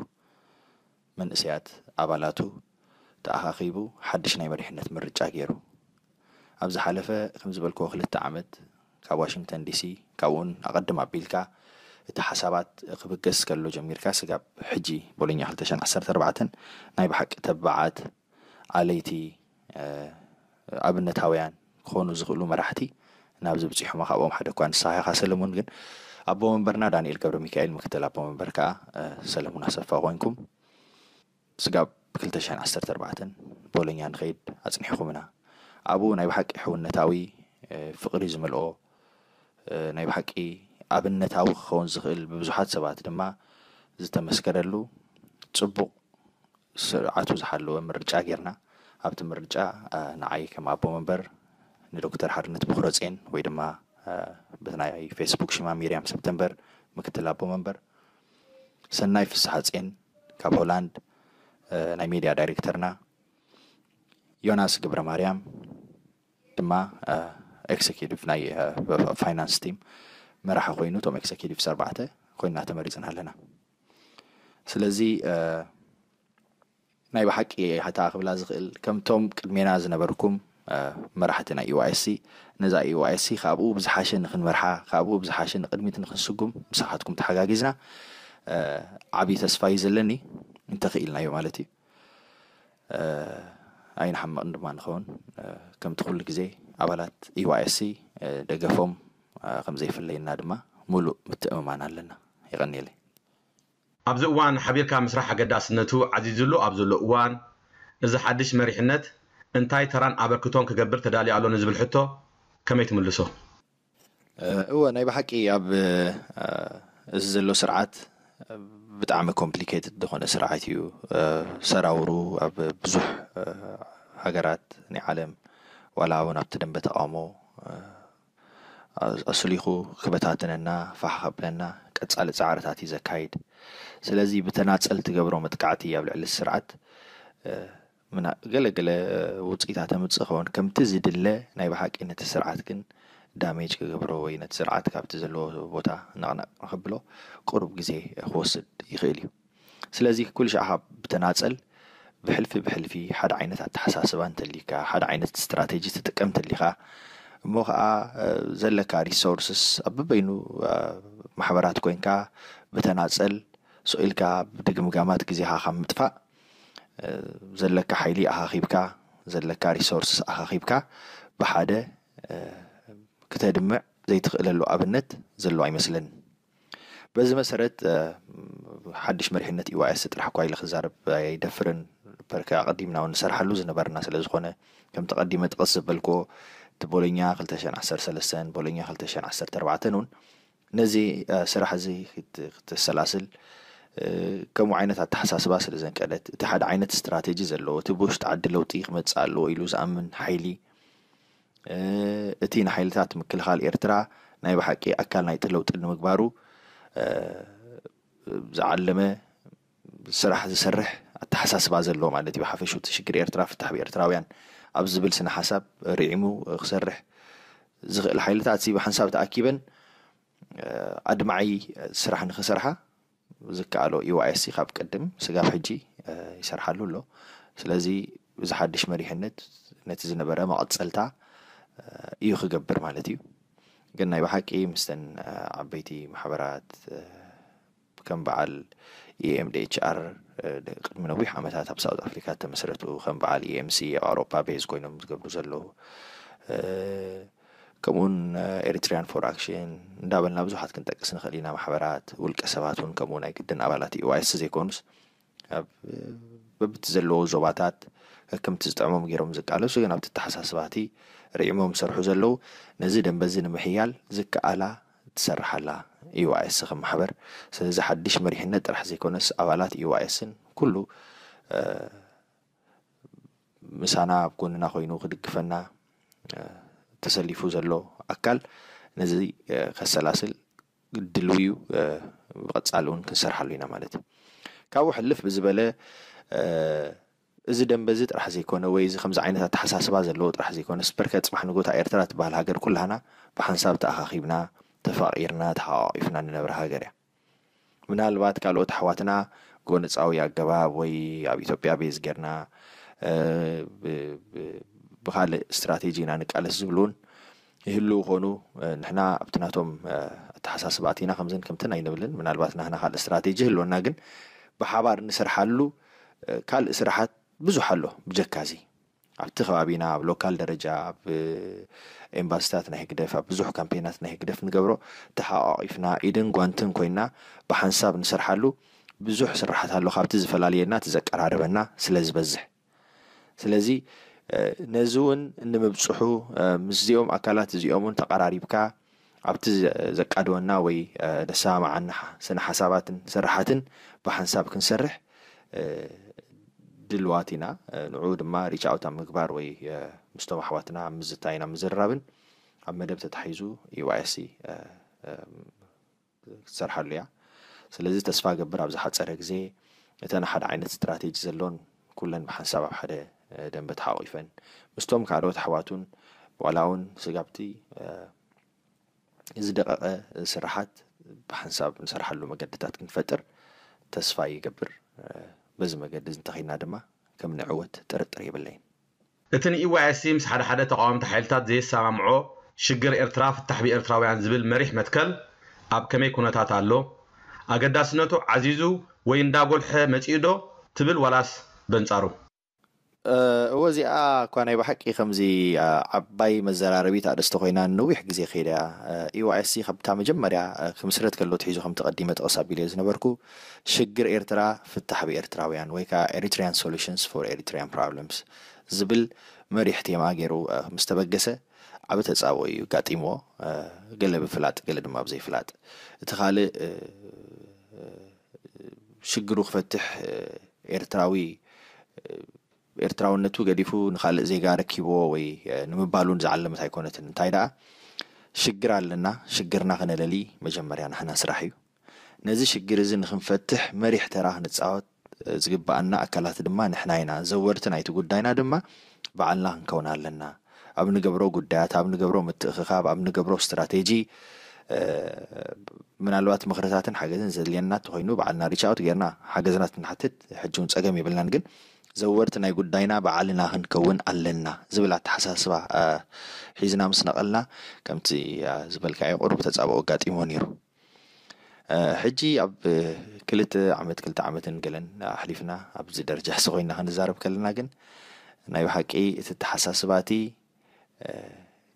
መንእሰያት ኣባላቱ ተኣኻኺቡ ሓድሽ ናይ መሪሕነት ምርጫ ገይሩ። ኣብ ዝሓለፈ ከም ዝበልክዎ ክልተ ዓመት ካብ ዋሽንግተን ዲሲ ካብኡውን ኣቐድም ኣቢልካ እቲ ሓሳባት ክብገስ ከሎ ጀሚርካ ስጋብ ሕጂ፣ ቦሎኛ ክልተ ሽሕን ዓሰርተ ኣርባዕተን፣ ናይ ብሓቂ ተባዓት ኣለይቲ ኣብነታውያን ክኾኑ ዝኽእሉ መራሕቲ ናብዚ ብፂሖማ። ካብኦም ሓደ እኳ ንስኻ ኢኻ ሰለሙን። ግን ኣቦ መንበርና ዳንኤል ገብረ ሚካኤል፣ ምክትል ኣቦ መንበር ከዓ ሰለሙን ኣሰፋ ኮይንኩም ስጋብ ክልተ ሽሕን ዓሰርተ ኣርባዕተን ቦሎኛ ንኸይድ ኣፅኒሕኹምና። ኣብኡ ናይ ብሓቂ ሕውነታዊ ፍቕሪ ዝመልኦ፣ ናይ ብሓቂ ኣብነታዊ ክኸውን ዝኽእል፣ ብብዙሓት ሰባት ድማ ዝተመስከረሉ ፅቡቕ ስርዓቱ ዝሓለወ ምርጫ ጌርና። ኣብቲ ምርጫ ንዓይ ከም ኣቦ መንበር፣ ንዶክተር ሓርነት ብኩረጼን ወይ ድማ ብናይ ፌስቡክ ሽማ ሚርያም ሰፕተምበር ምክትል ኣቦ መንበር፣ ሰናይ ፍስሓጼን ካብ ሆላንድ ናይ ሜድያ ዳይሬክተርና፣ ዮናስ ገብረ ማርያም ድማ ኤክዘኪቲቭ ናይ ፋይናንስ ቲም መራሒ ኮይኑ፣ እቶም ኤክዘኪቲቭስ ኣርባዕተ ኮይንና ተመሪፅና ኣለና። ስለዚ ናይ ብሓቂ ሓታ ክብላ ዝኽእል፣ ከምቶም ቅድሜና ዝነበርኩም መራሕቲ ናይ ኢዋይኤስሲ፣ ነዛ ኢዋይኤስሲ ካብኡ ብዝሓሸ ንክንመርሓ፣ ካብኡ ብዝሓሸ ንቅድሚት ንክንስጉም ምሳኻትኩም ተሓጋጊዝና ዓብዪ ተስፋ እዩ ዘለኒ፣ እንተኽኢልናዮ ማለት እዩ። ኣይንሓመቕን ድማ ንኸውን። ከምቲ ኩሉ ግዜ ኣባላት ኢዋይኤስሲ ደገፎም ከምዘይፍለየና ድማ ሙሉእ ምትእምማን ኣለና። የቐንየለይ። ኣብዚ እዋን ሓቢርካ ምስራሕ ኣገዳስነቱ ዓዚዙሉ ኣብ ዘሎ እዋን፣ እዚ ሓድሽ መሪሕነት እንታይ ተራን ኣበርክቶን ክገብር ተዳልዩ ኣሎ ንዝብል ሕቶ ከመይ ትምልሶ? እወ፣ ናይ ብሓቂ ኣብ እዚ ዘሎ ስርዓት ብጣዕሚ ኮምፕሊኬትድ ዝኾነ ስርዓት እዩ። ሰራውሩ ኣብ ብዙሕ ሃገራት ናይ ዓለም፣ ዋላ እውን ኣብቲ ደንበ ተቃውሞ ኣስሊኹ ክበታትነና፣ ፋሕ ከብለና ቀጻሊ ጻዕርታት እዩ ዘካይድ። ስለዚ ብተናጸል ትገብሮ መጥቃዕቲ ኣብ ልዕሊ ስርዓት ምና ገለ ገለ ውጽኢታት ተምጽእ ኸውን። ከምቲ ዝድለ ናይ ብሓቂ ነቲ ስርዓት ግን ዳሜጅ ክገብሮ ወይ ነቲ ስርዓት ካብቲ ዘለዎ ቦታ ነቕነቕ ንኽብሎ ቁሩብ ግዜ ክወስድ ይኽእል እዩ። ስለዚ ኩሉ ሻዕ ካብ ብተናጸል ብሕልፊ ብሕልፊ ሓደ ዓይነት ኣተሓሳስባ እንተሊካ፣ ሓደ ዓይነት ስትራቴጂ ትጥቀም እንተሊካ፣ እሞ ከዓ ዘለካ ሪሶርስስ ኣብ በበይኑ ማሕበራት ኮይንካ ብተናጸል ስቕ ኢልካ ብድግምጋማት ግዜኻ ካብ ምጥፋእ ዘለካ ሓይሊ ኣኻኺብካ፣ ዘለካ ሪሶርስስ ኣኻኺብካ ብሓደ ክተድምዕ ዘይትኽእለሉ ኣብነት ዘሎ ኣይመስለንን። በዚ መሰረት ሓድሽ መሪሕነት ኢዋኤስ ጥራሕ እኳ ኢለ ክዛረብ ኣይደፍርን። ፐርከ ኣቐዲምና እውን ንሰርሓሉ ዝነበርና ስለ ዝኾነ፣ ከምቲ ቀዲመ ጥቕስ ዘበልክዎ፣ እቲ ቦሎኛ ክልተ ሽሕን ዓሰርተ ሰለስተን ቦሎኛ ክልተ ሽሕን ዓሰርተ ኣርባዕተን እውን ነዚ ስራሕ እዚ ክተሰላስል ከምኡ ዓይነት ኣተሓሳስባ ስለ ዘንቀደት፣ እቲ ሓደ ዓይነት ስትራቴጂ ዘለዎ፣ እቲ ብውሽጢ ዓዲ ለውጢ ክመፅእ ኣለዎ ኢሉ ዝኣምን ሓይሊ፣ እቲ ንሓይልታት ምክልኻል ኤርትራ ናይ ብሓቂ ኣካል ናይቲ ለውጢ ንምግባሩ ዝዓለመ ስራሕ ዝሰርሕ ኣተሓሳስባ ዘለዎ ማለት እዩ። ብሓፈሽኡ እቲ ሽግር ኤርትራ ፍታሕ ብኤርትራውያን ኣብ ዝብል ስነ ሓሳብ ርዒሙ ክሰርሕ ዝኽእል ሓይልታት ሲ ብሓንሳብ ተኣኪበን ኣድማዒ ስራሕ ንኽሰርሓ ዝከኣሎ ኢዋኤስ ካብ ቅድም ስጋብ ሕጂ ይሰርሓሉ ኣሎ። ስለዚ እዚ ሓድሽ መሪሕነት ነቲ ዝነበረ መቐጸልታ እዩ ክገብር ማለት እዩ። ግን ናይ ብሓቂ ምስተን ዓበይቲ ማሕበራት ከም በዓል ኢኤምዲኤችኣር ቅድሚ ነዊሕ ዓመታት ኣብ ሳውዝ ኣፍሪካ ተመስረቱ፣ ከም በዓል ኢኤምሲ ኣብ ኣውሮፓ ቤዝ ኮይኖም ዝገብሩ ዘለዉ፣ ከምኡውን ኤሪትሪያን ፎር ኣክሽን እንዳበልና ብዙሓት ክንጠቅስ ንኽእል ኢና። ማሕበራት፣ ውልቀ ሰባት እውን ከምኡ ናይ ግድን ኣባላት ኢዋይኤስ ዘይኮኑስ ኣብ በብቲ ዘለዎ ዞባታት ከምቲ ዝጥዕሞም ገይሮም ዝቃለሱ፣ ግን ኣብቲ ኣተሓሳስባቲ ርዒሞም ዝሰርሑ ዘለዉ፣ ነዚ ደንበ እዚ ንምሕያል ዝከኣላ ትሰርሓላ ኢዋኤስ ከም ማሕበር። ስለዚ ሓድሽ መሪሕነት ጥራሕ ዘይኮነስ ኣባላት ኢዋኤስን ኩሉ ምሳና ኣብ ጎንና ኮይኑ ክድግፈና ተሰሊፉ ዘሎ ኣካል ነዚ ከሰላስል ድልውዩ ብቐጻሊ እውን ክንሰርሓሉ ኢና ማለት እዩ። ካብኡ ሕልፍ ብዝበለ እዚ ደንበ እዚ ጥራሕ ዘይኮነ ወይ እዚ ከምዚ ዓይነት ኣተሓሳስባ ዘለዎ ጥራሕ ዘይኮነ ስፐርከ ጽባሕ ንጎታ ኤርትራ ትበሃል ሃገር ኩላህና ብሓንሳብ ተኣኻኺብና ተፋቒርና ተሓቋቒፍና ንነብረ ሃገር እያ። ምናልባት ካልኦት ኣሕዋትና ጎነጻዊ ኣገባብ ወይ ኣብ ኢትዮጵያ ቤዝ ጌርና ብካልእ ስትራቴጂ ኢና ንቃለስ ዝብሉ እውን ይህልዉ ኾኑ፣ ንሕና ኣብቲ ናቶም ኣተሓሳስባ ኣቲና ከምዝን ከምትን ኣይንብልን። ምናልባት ናህና ካልእ ስትራቴጂ ህልወና፣ ግን ብሓባር ንሰርሓሉ ካልእ ስራሓት ብዙሕ ኣሎ። ብጀካዚ ኣብቲ ከባቢና ኣብ ሎካል ደረጃ ኣብ ኤምባሲታት ናይ ህግደፍ፣ ኣብ ብዙሕ ካምፔናት ናይ ህግደፍ ንገብሮ፣ ተሓቋቒፍና ኢድን ጓንትን ኮይና ብሓንሳብ ንሰርሓሉ ብዙሕ ስራሓት ኣሎ። ካብቲ ዝፈላልየና እቲ ዘቀራርበና ስለ ዝበዝሕ፣ ስለዚ ነዚ እውን ንምብፅሑ ምስዚኦም ኣካላት እዚኦም እውን ተቐራሪብካ ኣብቲ ዘቃድወና ወይ ደሰማምዓና ስነ ሓሳባትን ስራሓትን ብሓንሳብ ክንሰርሕ ድልዋት ኢና። ንዕኡ ድማ ሪች ኣውት ኣብ ምግባር ወይ ምስቶም ኣሕዋትና ኣብ ምዝታይን ኣብ ምዝርራብን ኣብ መደብ ተታሒዙ ዩዋይኤስሲ ክትሰርሓሉ እያ። ስለዚ ተስፋ ገብር ኣብ ዝሓፀረ ግዜ እተን ሓደ ዓይነት ስትራቴጂ ዘሎን ኩለን ብሓንሳብ ኣብ ሓደ ደንበ ተሓቂፈን ምስቶም ካልኦት ኣሕዋቱን ዋላ እውን ስጋብቲ ዝደቐቐ ስራሓት ብሓንሳብ ንሰርሓሉ መገድታት ክንፈጥር ተስፋ ይገብር። በዚ መገዲ እንተኺድና ድማ ከም ንዕወት ጥርጥር የብለይን። እቲ ንኢዋይኤስሲ ምስ ሓደ ሓደ ተቓወምቲ ሓይልታት ዘየሰማምዖ ሽግር ኤርትራ ፍታሕ ብኤርትራውያን ዝብል መሪሕ መትከል ኣብ ከመይ ኩነታት ኣሎ? ኣገዳስነቱ ዓዚዙ ወይ እንዳጎልሐ መጺኡ ዶ ትብል ዋላስ በንጻሩ? እወ እዚኣ እኳ ናይ ብሓቂ ከምዚ ዓባይ መዘራረቢት ኣርእስቲ ኮይና ንነዊሕ ግዜ ከይዳ እያ። ኢዋይኤስሲ ካብታ መጀመርያ ክምስረት ከሎ ትሒዙ ከምቲ ቀዲመ ጠቐስ ኣቢለዮ ዝነበርኩ ሽግር ኤርትራ ፍታሕ ብኤርትራውያን ወይ ከዓ Eritrean Solutions for Eritrean Problems ዝብል መሪሕ ቴማ ገይሩ ምስ ተበገሰ ዓቢ ተጻብኦ እዩ ኣጋጢምዎ። ገለ ብፍላጥ ገለ ድማ ብዘይፍላጥ። እቲ ካልእ ሽግሩ ክፈትሕ ኤርትራዊ ኤርትራውነቱ ገዲፉ ንኻልእ ዜጋ ኣረኪብዎ ወይ ንምባል እውን ዝዓለመት ኣይኮነትን። እንታይ ደኣ ሽግር ኣለና፣ ሽግርና ክነለሊ መጀመርያ ናህና ስራሕ እዩ። ነዚ ሽግር እዚ ንክንፈትሕ መሪሕ ተራ ክንጻወት ዝግበኣና ኣካላት ድማ ንሕና ኢና። ዘወርቲ ናይቲ ጉዳይና ድማ ባዕልና ክንከውን ኣለና። ኣብ ንገብሮ ጉዳያት፣ ኣብ ንገብሮ ምትእኽኻብ፣ ኣብ ንገብሮ ስትራቴጂ ምናልባት ምኽርታትን ሓገዝን ዘድልየና እንተኾይኑ ባዕልና ሪች ኣውት ጌርና ሓገዝና ክንሓትት ሕጂ እውን ጸገም የብልናን። ግን ዘወርቲ ናይ ጉዳይና ባዕልና ክንከውን ኣለና ዝብል ኣተሓሳስባ ሒዝና ምስ ነቐልና ከምቲ ዝበልካዮ ቁሩብ ተጻብኦ ኣጋጢሞ ነይሩ። ሕጂ ኣብ ክልተ ዓመት ክልተ ዓመትን ገለን ኣሕሊፍና ኣብዚ ደረጃ እዚ ኮይና ክንዛረብ ከለና ግን ናይ ብሓቂ እቲ ኣተሓሳስባ እቲ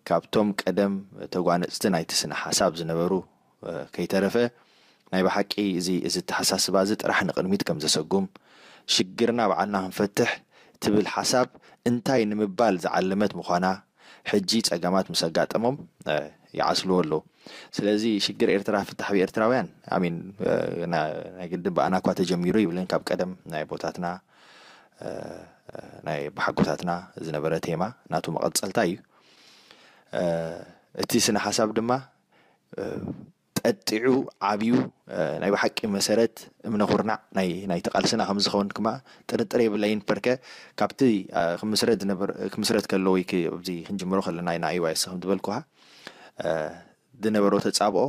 ካብቶም ቀደም ተጓነፅቲ ናይቲ ስነ ሓሳብ ዝነበሩ ከይተረፈ ናይ ብሓቂ እዚ እዚ ኣተሓሳስባ እዚ ጥራሕ ንቕድሚት ከም ዘሰጉም ሽግርና ባዕልና ክንፈትሕ ትብል ሓሳብ እንታይ ንምባል ዝዓለመት ምዃና ሕጂ ጸገማት ምስ ኣጋጠሞም ይዓስልዎ ኣለዉ። ስለዚ ሽግር ኤርትራ ፍታሕ ብኤርትራውያን ኣሚን ናይ ግድን ብኣና እኳ ተጀሚሩ ይብልን ካብ ቀደም ናይ ኣቦታትና ናይ ኣቦሓጎታትና ዝነበረ ቴማ ናቱ መቐጸልታ እዩ። እቲ ስነ ሓሳብ ድማ ጠጢዑ ዓብዩ ናይ ብሓቂ መሰረት እምነ ኩርናዕ ናይ ናይቲ ቃልስና ከም ዝኸውን ክማ ጥርጥር የብለይን። ፐርከ ካብቲ ክምስረት ዝነበር ክምስረት ከሎ ወይ ኣብዚ ክንጅምሮ ከለና ኢና ኢዋይስ ከም ዝበልኩሃ ዝነበሮ ተጻብኦ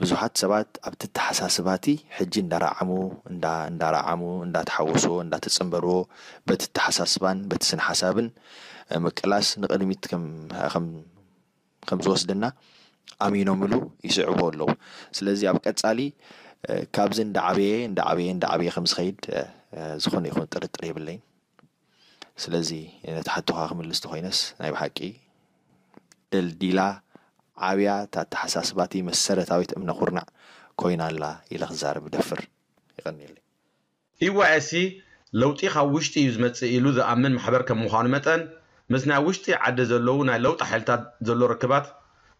ብዙሓት ሰባት ኣብቲ ኣተሓሳስባቲ ሕጂ እንዳረዓሙ እንዳ እንዳረዓሙ እንዳተሓወስዎ እንዳተጸንበርዎ በቲ ኣተሓሳስባን በቲ ስነ ሓሳብን ምቅላስ ንቕድሚት ከም ከም ከም ዝወስደና ኣሚኖምሉ ይስዕቡ ኣለዉ። ስለዚ ኣብ ቀጻሊ ካብዚ እንዳዓበየ እንዳዓበየ እንዳዓበየ ከም ዝኸይድ ዝኾነ ይኹን ጥርጥር የብለይን። ስለዚ ነቲ ሕቶኻ ክምልስ ተኾይነስ ናይ ብሓቂ ደልዲላ ዓብያ እታ ኣተሓሳስባቲ መሰረታዊት እምነ ኩርናዕ ኮይና ኣላ ኢለ ክዛረብ እደፍር። ይቐንየለይ። ኢዋኤሲ ለውጢ ካብ ውሽጢ እዩ ዝመጽእ ኢሉ ዝኣምን ማሕበር ከም ምዃኑ መጠን ምስ ናይ ውሽጢ ዓዲ ዘለዉ ናይ ለውጢ ሓይልታት ዘሎ ርክባት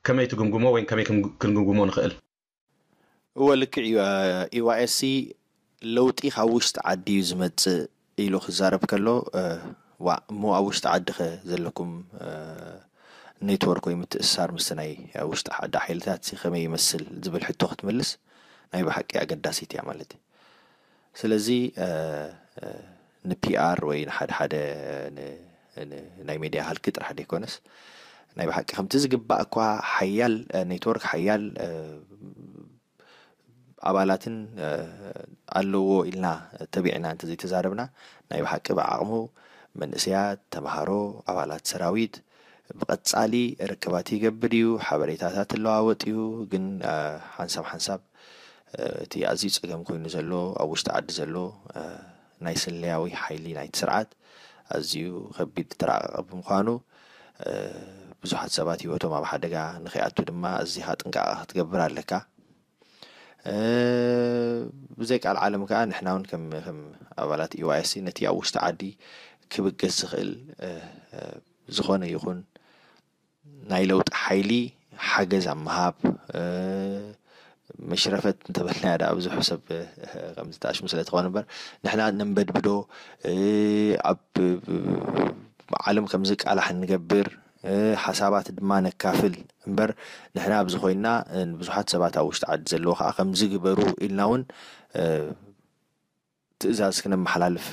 ከመይ ትግምግሞ ወይ ከመይ ክንግምግሞ ንኽእል? እወ ልክዕ እዩ። ኢዋኤሲ ለውጢ ካብ ውሽጢ ዓዲ እዩ ዝመጽእ ኢሉ ክዛረብ ከሎ ዋ እሞ ኣብ ውሽጢ ዓዲ ኸ ዘለኩም ኔትወርክ ወይ ምትእስሳር ምስቲ ናይ ውሽጢ ዓዲ ሓይልታት ከመይ ይመስል ዝብል ሕቶ ክትምልስ ናይ ብሓቂ ኣገዳሲት እያ ማለት እዩ። ስለዚ ንፒኣር ወይ ንሓደ ሓደ ናይ ሜድያ ሃልኪ ጥራሕ ዘይኮነስ ናይ ብሓቂ ከምቲ ዝግባእ እኳ ሓያል ኔትወርክ ሓያል ኣባላትን ኣለዎ ኢልና ተቢዕና እንተዘይተዛረብና ናይ ብሓቂ ብዓቕሙ መንእሰያት፣ ተምሃሮ፣ ኣባላት ሰራዊት ብቐጻሊ ርክባት ይገብር እዩ፣ ሓበሬታታት ይለዋወጥ እዩ። ግን ሓንሳብ ሓንሳብ እቲ ኣዝዩ ጸገም ኮይኑ ዘሎ ኣብ ውሽጢ ዓዲ ዘሎ ናይ ስለያዊ ሓይሊ ናይቲ ስርዓት ኣዝዩ ከቢድ ተራቐቐ ብምዃኑ ብዙሓት ሰባት ህይወቶም ኣብ ሓደጋ ንኸይኣቱ ድማ ኣዚኻ ጥንቃቐ ክትገብር ኣለካ። ብዘይ ቃል ዓለም ከኣ ንሕና እውን ከም ኣባላት ኢዋይሲ ነቲ ኣብ ውሽጢ ዓዲ ክብገስ ዝኽእል ዝኾነ ይኹን ናይ ለውጢ ሓይሊ ሓገዝ ኣብ ምሃብ፣ መሽረፈት እንተበልናያ ደኣ ብዙሕ ሰብ ከምዚ ተኣሽሙ ስለ ትኾን እምበር፣ ንሕና ነንበድብዶ፣ ኣብ ዓለም ከም ዝቃላሕ ንገብር፣ ሓሳባት ድማ ነካፍል እምበር፣ ንሕና ኣብዚ ኮይንና ንብዙሓት ሰባት ኣብ ውሽጢ ዓዲ ዘለዎ ከዓ ከምዚ ግበሩ ኢልና እውን ትእዛዝ ክነመሓላልፍ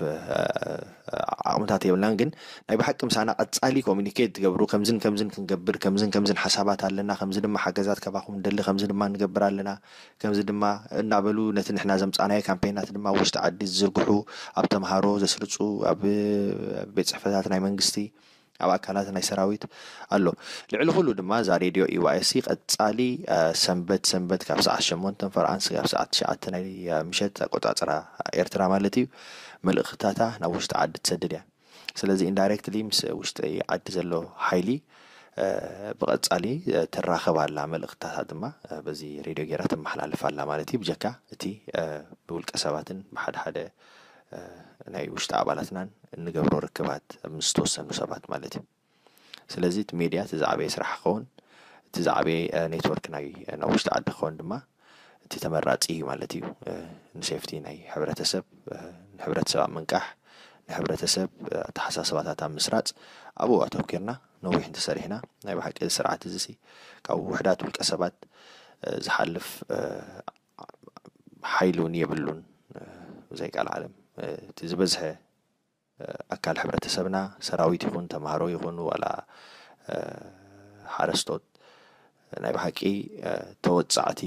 ዓቕምታት የብልናን። ግን ናይ ብሓቂ ምሳና ቀጻሊ ኮሚኒኬት ትገብሩ፣ ከምዝን ከምዝን ክንገብር፣ ከምዝን ከምዝን ሓሳባት ኣለና፣ ከምዚ ድማ ሓገዛት ከባኹም ንደሊ፣ ከምዚ ድማ ንገብር ኣለና፣ ከምዚ ድማ እናበሉ ነቲ ንሕና ዘምጻናዮ ካምፔናት ድማ ውሽጢ ዓዲ ዝዝርግሑ፣ ኣብ ተምሃሮ ዘስርጹ፣ ኣብ ቤት ጽሕፈታት ናይ መንግስቲ፣ ኣብ ኣካላት ናይ ሰራዊት ኣሎ። ልዕሊ ኩሉ ድማ እዛ ሬድዮ ኢዋይሲ ቀጻሊ ሰንበት ሰንበት ካብ ሰዓት ሸሞንተ ፈረቓን ስጋብ ሰዓት ትሽዓተ ናይ ምሸት ኣቆጻጽራ ኤርትራ ማለት እዩ፣ መልእኽታታ ናብ ውሽጢ ዓዲ ትሰድድ እያ። ስለዚ ኢንዳይሬክትሊ ምስ ውሽጢ ዓዲ ዘሎ ሓይሊ ብቐጻሊ ትራኸብ ኣላ፣ መልእኽታታ ድማ በዚ ሬድዮ ገይራ ተመሓላልፍ ኣላ ማለት እዩ። ብጀካ እቲ ብውልቀ ሰባትን ብሓደ ሓደ ናይ ውሽጢ ኣባላትናን እንገብሮ ርክባት ምስ ተወሰኑ ሰባት ማለት እዩ። ስለዚ እቲ ሜድያ እቲ ዝዓበየ ስራሕ ክኸውን፣ እቲ ዝዓበየ ኔትወርክ ናይ ናብ ውሽጢ ዓዲ ክኸውን ድማ እቲ ተመራፂ እዩ ማለት እዩ። ንሴፍቲ ናይ ሕብረተሰብ፣ ንሕብረተሰብ ኣብ ምንቃሕ፣ ንሕብረተሰብ ኣተሓሳስባታት ኣብ ምስራፅ ኣብኡ ኣተኪርና ነዊሕ እንተሰሪሕና ናይ ብሓቂ እዚ ስርዓት እዚ ካብ ውሕዳት ውልቀ ሰባት ዝሓልፍ ሓይሊ እውን የብሉን። ብዘይ ቃል ዓለም እቲ ዝበዝሐ ኣካል ሕብረተሰብና ሰራዊት ይኹን ተምሃሮ ይኹን ዋላ ሓረስቶት ናይ ብሓቂ ተወጻዕቲ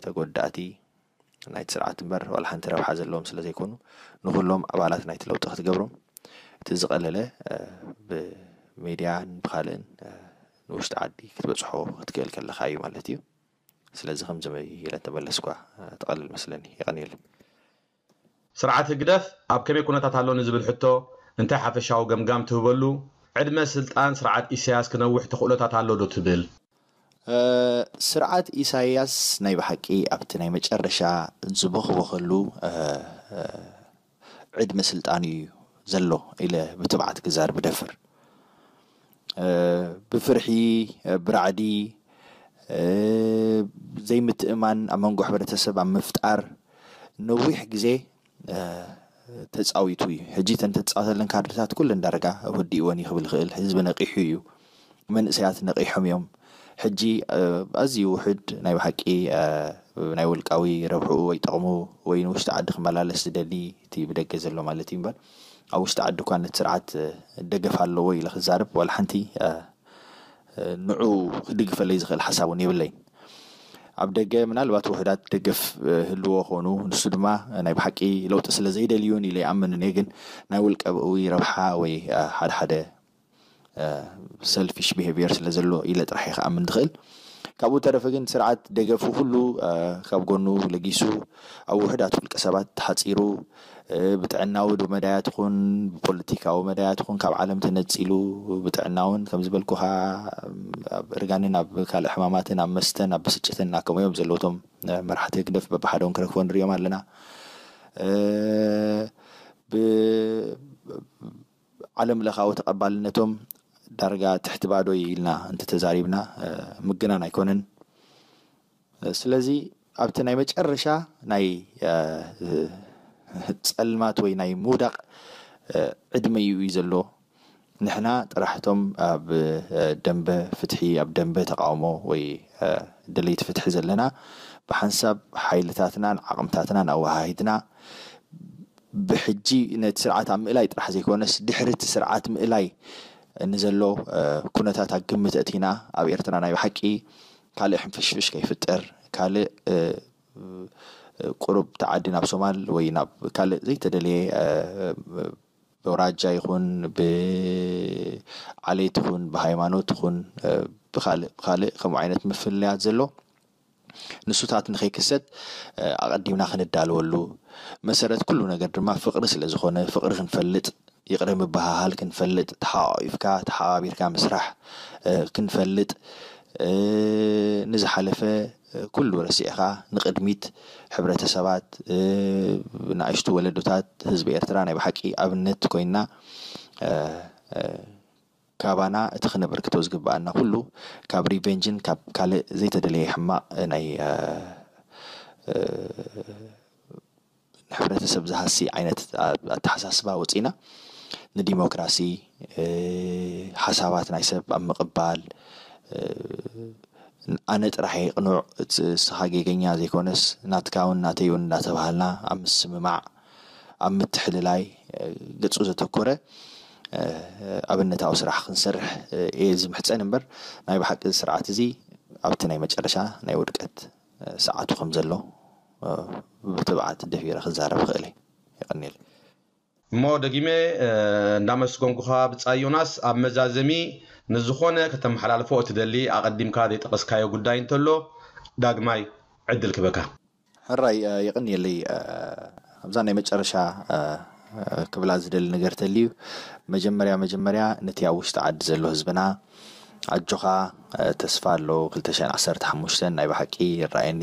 ተጎዳእቲ ናይቲ ስርዓት እምበር ዋላ ሓንቲ ረብሓ ዘለዎም ስለ ዘይኮኑ ንኩሎም ኣባላት ናይቲ ለውጢ ክትገብሮም እቲ ዝቐለለ ብሜድያን ብካልእን ንውሽጢ ዓዲ ክትበፅሖ ክትክእል ከለካ እዩ ማለት እዩ። ስለዚ ከምዚ ኢለ እንተመለስኳ ትቐልል መስለኒ። የቐንየለይ። ስርዓት ህግደፍ ኣብ ከመይ ኩነታት ኣሎ ንዝብል ሕቶ እንታይ ሓፈሻዊ ገምጋም ትህበሉ? ዕድመ ስልጣን ስርዓት ኢሳያስ ክነውሕ ተኽእሎታት ኣሎ ዶ ትብል? ስርዓት ኢሳያስ ናይ ብሓቂ ኣብቲ ናይ መጨረሻ ዝበኽበኸሉ ዕድመ ስልጣን እዩ ዘሎ ኢለ ብትብዓት ክዛርብ እደፍር። ብፍርሒ፣ ብራዕዲ፣ ዘይምትእማን ኣብ መንጎ ሕብረተሰብ ኣብ ምፍጣር ነዊሕ ግዜ ተፃዊቱ እዩ። ሕጂ እተን ተፃወተለን ካድርታት ኩለን ዳርጋ ወዲእወን እዩ ክብል ይኽእል። ህዝቢ ነቂሑ እዩ። መንእሰያት ነቂሖም እዮም። ሕጂ ኣዝዩ ውሕድ ናይ ብሓቂ ናይ ውልቃዊ ረብሕኡ ወይ ጠቕሙ ወይ ንውሽጢ ዓዲ ክመላለስ ዝደሊ እቲ ብደገ ዘሎ ማለት እዩ እምበር ኣብ ውሽጢ ዓዲ እኳ ነቲ ስርዓት ደገፍ ኣለዎ ኢለ ክዛርብ ዋላ ሓንቲ ንዑ ክድግፈለይ ዝኽእል ሓሳብ እውን የብለይን። ኣብ ደገ ምናልባት ውሕዳት ደገፍ ህልዎ ኾኑ ንሱ ድማ ናይ ብሓቂ ለውጢ ስለ ዘይደልዩን ኢለ ይኣምን እየ። ግን ናይ ውልቀዊ ረብሓ ወይ ሓደ ሓደ ሰልፊሽ ቢሄቪየር ስለ ዘሎ ኢለ ጥራሕ እየ ክኣምን ዝኽእል። ካብኡ ተረፈ ግን ስርዓት ደገፉ ኩሉ ካብ ጎኑ ለጊሱ ኣብ ውሕዳት ውልቀ ሰባት ተሓፂሩ ብጥዕናዊ መዳያት ኹን ብፖለቲካዊ መዳያት ኹን ካብ ዓለም ተነፂሉ ብጥዕናውን ከም ዝበልኩኻ ኣብ እርጋንን ኣብ ካልእ ሕማማትን ኣብ መስተን ኣብ ብስጭትን እናከሙ እዮም ዘለውቶም መራሕቲ ህግደፍ በብሓደውን ክረክቦ ንሪኦም ኣለና። ዓለም ለኻዊ ተቐባልነቶም ዳርጋ ትሕቲ ባዶ እዩ ኢልና እንተተዛሪብና ምግናን ኣይኮነን። ስለዚ ኣብቲ ናይ መጨረሻ ናይ ፀልማት ወይ ናይ ምውዳቕ ዕድመ እዩ ዘሎ። ንሕና ጥራሕቶም ኣብ ደንበ ፍትሒ ኣብ ደንበ ተቃውሞ ወይ ደለይቲ ፍትሒ ዘለና ብሓንሳብ ሓይልታትናን ዓቕምታትናን ኣወሃሂድና ብሕጂ ነቲ ስርዓት ኣብ ምእላይ ጥራሕ ዘይኮነስ ድሕሪ እቲ ስርዓት ምእላይ ንዘሎ ኩነታት ኣብ ግምት ኣእቲና ኣብ ኤርትራ ናይ ብሓቂ ካልእ ሕንፍሽፍሽ ከይፍጠር ካልእ ቁሩብ ተዓዲ ናብ ሶማል ወይ ናብ ካልእ ዘይተደለየ ብኣውራጃ ይኹን ብዓሌት ይኹን ብሃይማኖት ይኹን ብካልእ ብካልእ ከምኡ ዓይነት ምፍልያት ዘሎ ንሱታት ንኸይክሰት ኣቐዲምና ክንዳለወሉ መሰረት ኩሉ ነገር ድማ ፍቕሪ ስለ ዝኾነ ፍቕሪ ክንፈልጥ ይቕረ ምብሃሃል ክንፈልጥ ተሓቋቒፍካ ተሓባቢርካ ምስራሕ ክንፈልጥ ንዝሓለፈ ኩሉ ረሲዕኻ ንቕድሚት ሕብረተሰባት ንኣሽቱ ወለዶታት ህዝቢ ኤርትራ ናይ ብሓቂ ኣብነት ኮይና ካባና እቲ ክነበርክቶ ዝግብኣና ኩሉ ካብ ሪቨንጅን ካብ ካልእ ዘይተደለየ ሕማቕ ናይ ንሕብረተሰብ ዝሃሲ ዓይነት ኣተሓሳስባ ወፂና ንዲሞክራሲ ሓሳባት ናይ ሰብ ኣብ ምቕባል ኣነ ጥራሕ ቅኑዕ እስኻ ጌገኛ ዘይኮነስ ናትካ እውን ናተይ እውን እንዳተባሃልና ኣብ ምስምማዕ ኣብ ምትሕልላይ ገፁ ዘተኮረ ኣብነታዊ ስራሕ ክንሰርሕ እየ ዝምሕፀን እምበር ናይ ብሓቂ ስርዓት እዚ ኣብቲ ናይ መጨረሻ ናይ ውድቀት ሰዓቱ ከም ዘሎ ብትብዓት ደፊረ ክዛረብ ክእል እየ። የቐኒል። እሞ ደጊመ እንዳመስገንኩኻ ብጻይ ዮናስ ኣብ መዛዘሚ ንዝኾነ ከተመሓላልፎ እትደሊ ኣቐዲምካ ዘይጠቐስካዮ ጉዳይ እንተሎ ዳግማይ ዕድል ክበካ። ሕራይ የቐንየለይ። ኣብዛ ናይ መጨረሻ ክብላ ዝደሊ ነገር ተልዩ መጀመርያ መጀመርያ ነቲ ኣብ ውሽጢ ዓዲ ዘሎ ህዝብና ኣጆኻ ተስፋ ኣሎ ክልተ ሽሕን ዓሰርተ ሓሙሽተን ናይ ብሓቂ ይረኣየኒ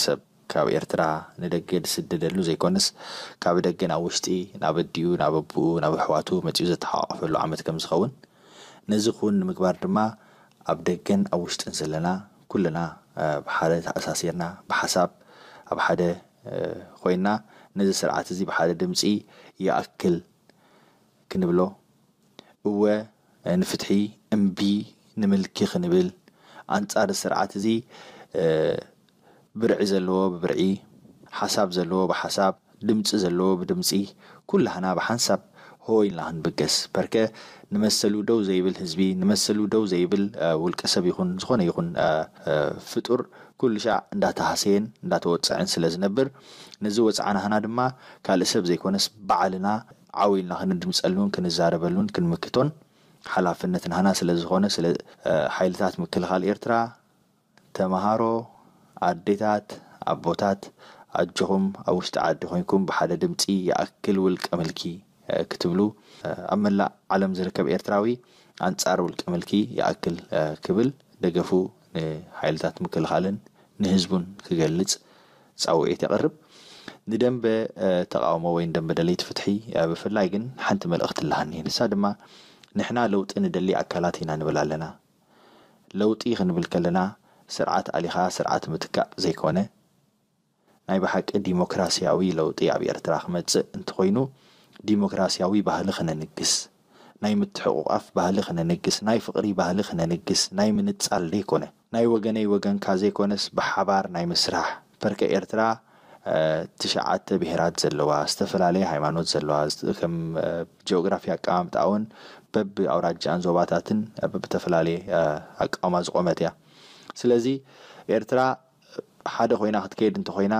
ሰብ ካብ ኤርትራ ንደገ ዝስደደሉ ዘይኮነስ ካብ ደገ ናብ ውሽጢ ናብ ኣዲኡ ናብ ኣቦኡ ናብ ኣሕዋቱ መጺኡ ዘተሓቋቐፈሉ ዓመት ከም ዝኸውን ነዚ ክውን ንምግባር ድማ ኣብ ደገን ኣብ ውሽጥን ዘለና ኩልና ብሓደ ተኣሳሲርና ብሓሳብ ኣብ ሓደ ኮይና ነዚ ስርዓት እዚ ብሓደ ድምፂ ይኣክል ክንብሎ እወ ንፍትሒ እምቢ ንምልኪ ክንብል ኣንፃር ስርዓት እዚ ብርዒ ዘለዎ ብብርዒ ሓሳብ ዘለዎ ብሓሳብ ድምፂ ዘለዎ ብድምፂ ኩላህና ብሓንሳብ ሆ ኢልና ክንብገስ በርከ ንመሰሉ ደው ዘይብል ህዝቢ ንመሰሉ ደው ዘይብል ውልቀ ሰብ ይኹን ዝኾነ ይኹን ፍጡር ኩሉ ሻዕ እንዳተሃሰየን እንዳተወፀዐን ስለ ዝነብር ነዚ ወፅዓናህና ድማ ካልእ ሰብ ዘይኮነስ ባዕልና ዓው ኢልና ክንድምፀሉን ክንዛረበሉን ክንምክቶን ሓላፍነት ናህና ስለ ዝኾነ ስለ ሓይልታት ምክልኻል ኤርትራ ተምሃሮ ኣዴታት ኣቦታት ኣጆኹም ኣብ ውሽጢ ዓዲ ኮይንኩም ብሓደ ድምፂ ይኣክል ውልቀ ምልኪ ክትብሉ ኣብ መላእ ዓለም ዝርከብ ኤርትራዊ ኣንፃር ውልቀ ምልኪ ይኣክል ክብል ደገፉ ንሓይልታት ምክልኻልን ንህዝቡን ክገልፅ ፃውዒት የቕርብ። ንደንበ ተቃውሞ ወይ ንደንበ ደለይቲ ፍትሒ ብፍላይ ግን ሓንቲ መልእኽቲ ኣለሃኒ። ንሳ ድማ ንሕና ለውጢ ንደሊ ኣካላት ኢና ንብል ኣለና። ለውጢ ክንብል ከለና ስርዓት ኣሊኻ ስርዓት ምትካእ ዘይኮነ ናይ ብሓቂ ዲሞክራሲያዊ ለውጢ ኣብ ኤርትራ ክመፅእ እንተኾይኑ ዲሞክራሲያዊ ባህሊ ክነንግስ ናይ ምትሕቑቓፍ ባህሊ ክነንግስ ናይ ፍቕሪ ባህሊ ክነንግስ ናይ ምንፃል ዘይኮነ ናይ ወገነይ ወገንካ ዘይኮነስ ብሓባር ናይ ምስራሕ በርከ ኤርትራ ትሽዓተ ብሄራት ዘለዋ ዝተፈላለየ ሃይማኖት ዘለዋ ከም ጂኦግራፊ ኣቀማምጣ እውን በቢ ኣውራጃን ዞባታትን ብተፈላለየ ኣቃውማ ዝቆመት እያ። ስለዚ ኤርትራ ሓደ ኮይና ክትከይድ እንተኮይና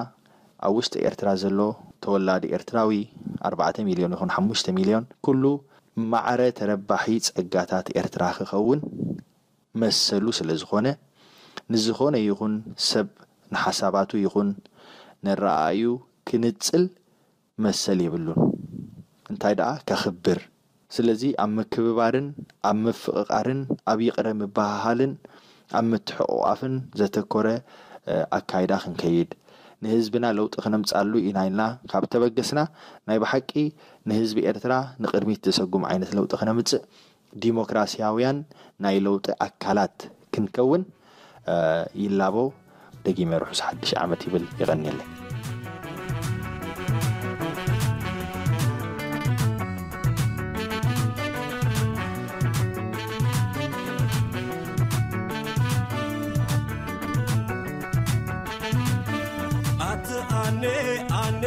ኣብ ውሽጢ ኤርትራ ዘሎ ተወላዲ ኤርትራዊ ኣርባዕተ ሚልዮን ይኹን ሓሙሽተ ሚልዮን ኩሉ ማዕረ ተረባሒ ጸጋታት ኤርትራ ክኸውን መሰሉ ስለ ዝኾነ ንዝኾነ ይኹን ሰብ ንሓሳባቱ ይኹን ነረኣእዩ ክንጽል መሰል የብሉን። እንታይ ደኣ ከኽብር። ስለዚ ኣብ ምክብባርን ኣብ ምፍቕቓርን ኣብ ይቕረ ምብህሃልን ኣብ ምትሕቑቓፍን ዘተኮረ ኣካይዳ ክንከይድ ንህዝብና ለውጢ ክነምፅኣሉ ኢና ኢልና ካብ ተበገስና ናይ ብሓቂ ንህዝቢ ኤርትራ ንቕድሚት ዘሰጉም ዓይነት ለውጢ ክነምፅእ ዲሞክራሲያውያን ናይ ለውጢ ኣካላት ክንከውን ይላቦ። ደጊመ ርሑስ ሓድሽ ዓመት ይብል። የቐንየለይ። ኣነ ኣነ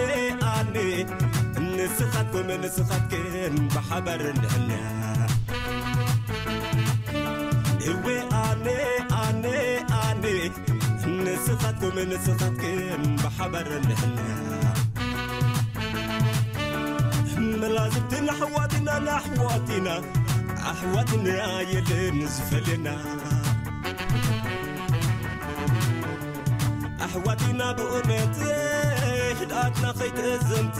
ኣነ ንስኻትኩም ንስኻትክን ብሓባር ንሕና እወ ኣነ ኣነ ኣነ ንስኻትኩም ንስኻትክን ብሓባር ንሕና ላዝብትን ኣሕዋትና ንኣሕዋትና ኣሕዋትና የለን ዝፈልየና ኣሕዋትና ብእውነት ህድኣትና ከይተእዘምት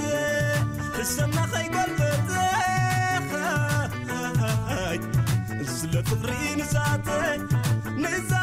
ሕሰምና ከይገልበጥ ስለ ፍቕሪ ንዛተ ንዛ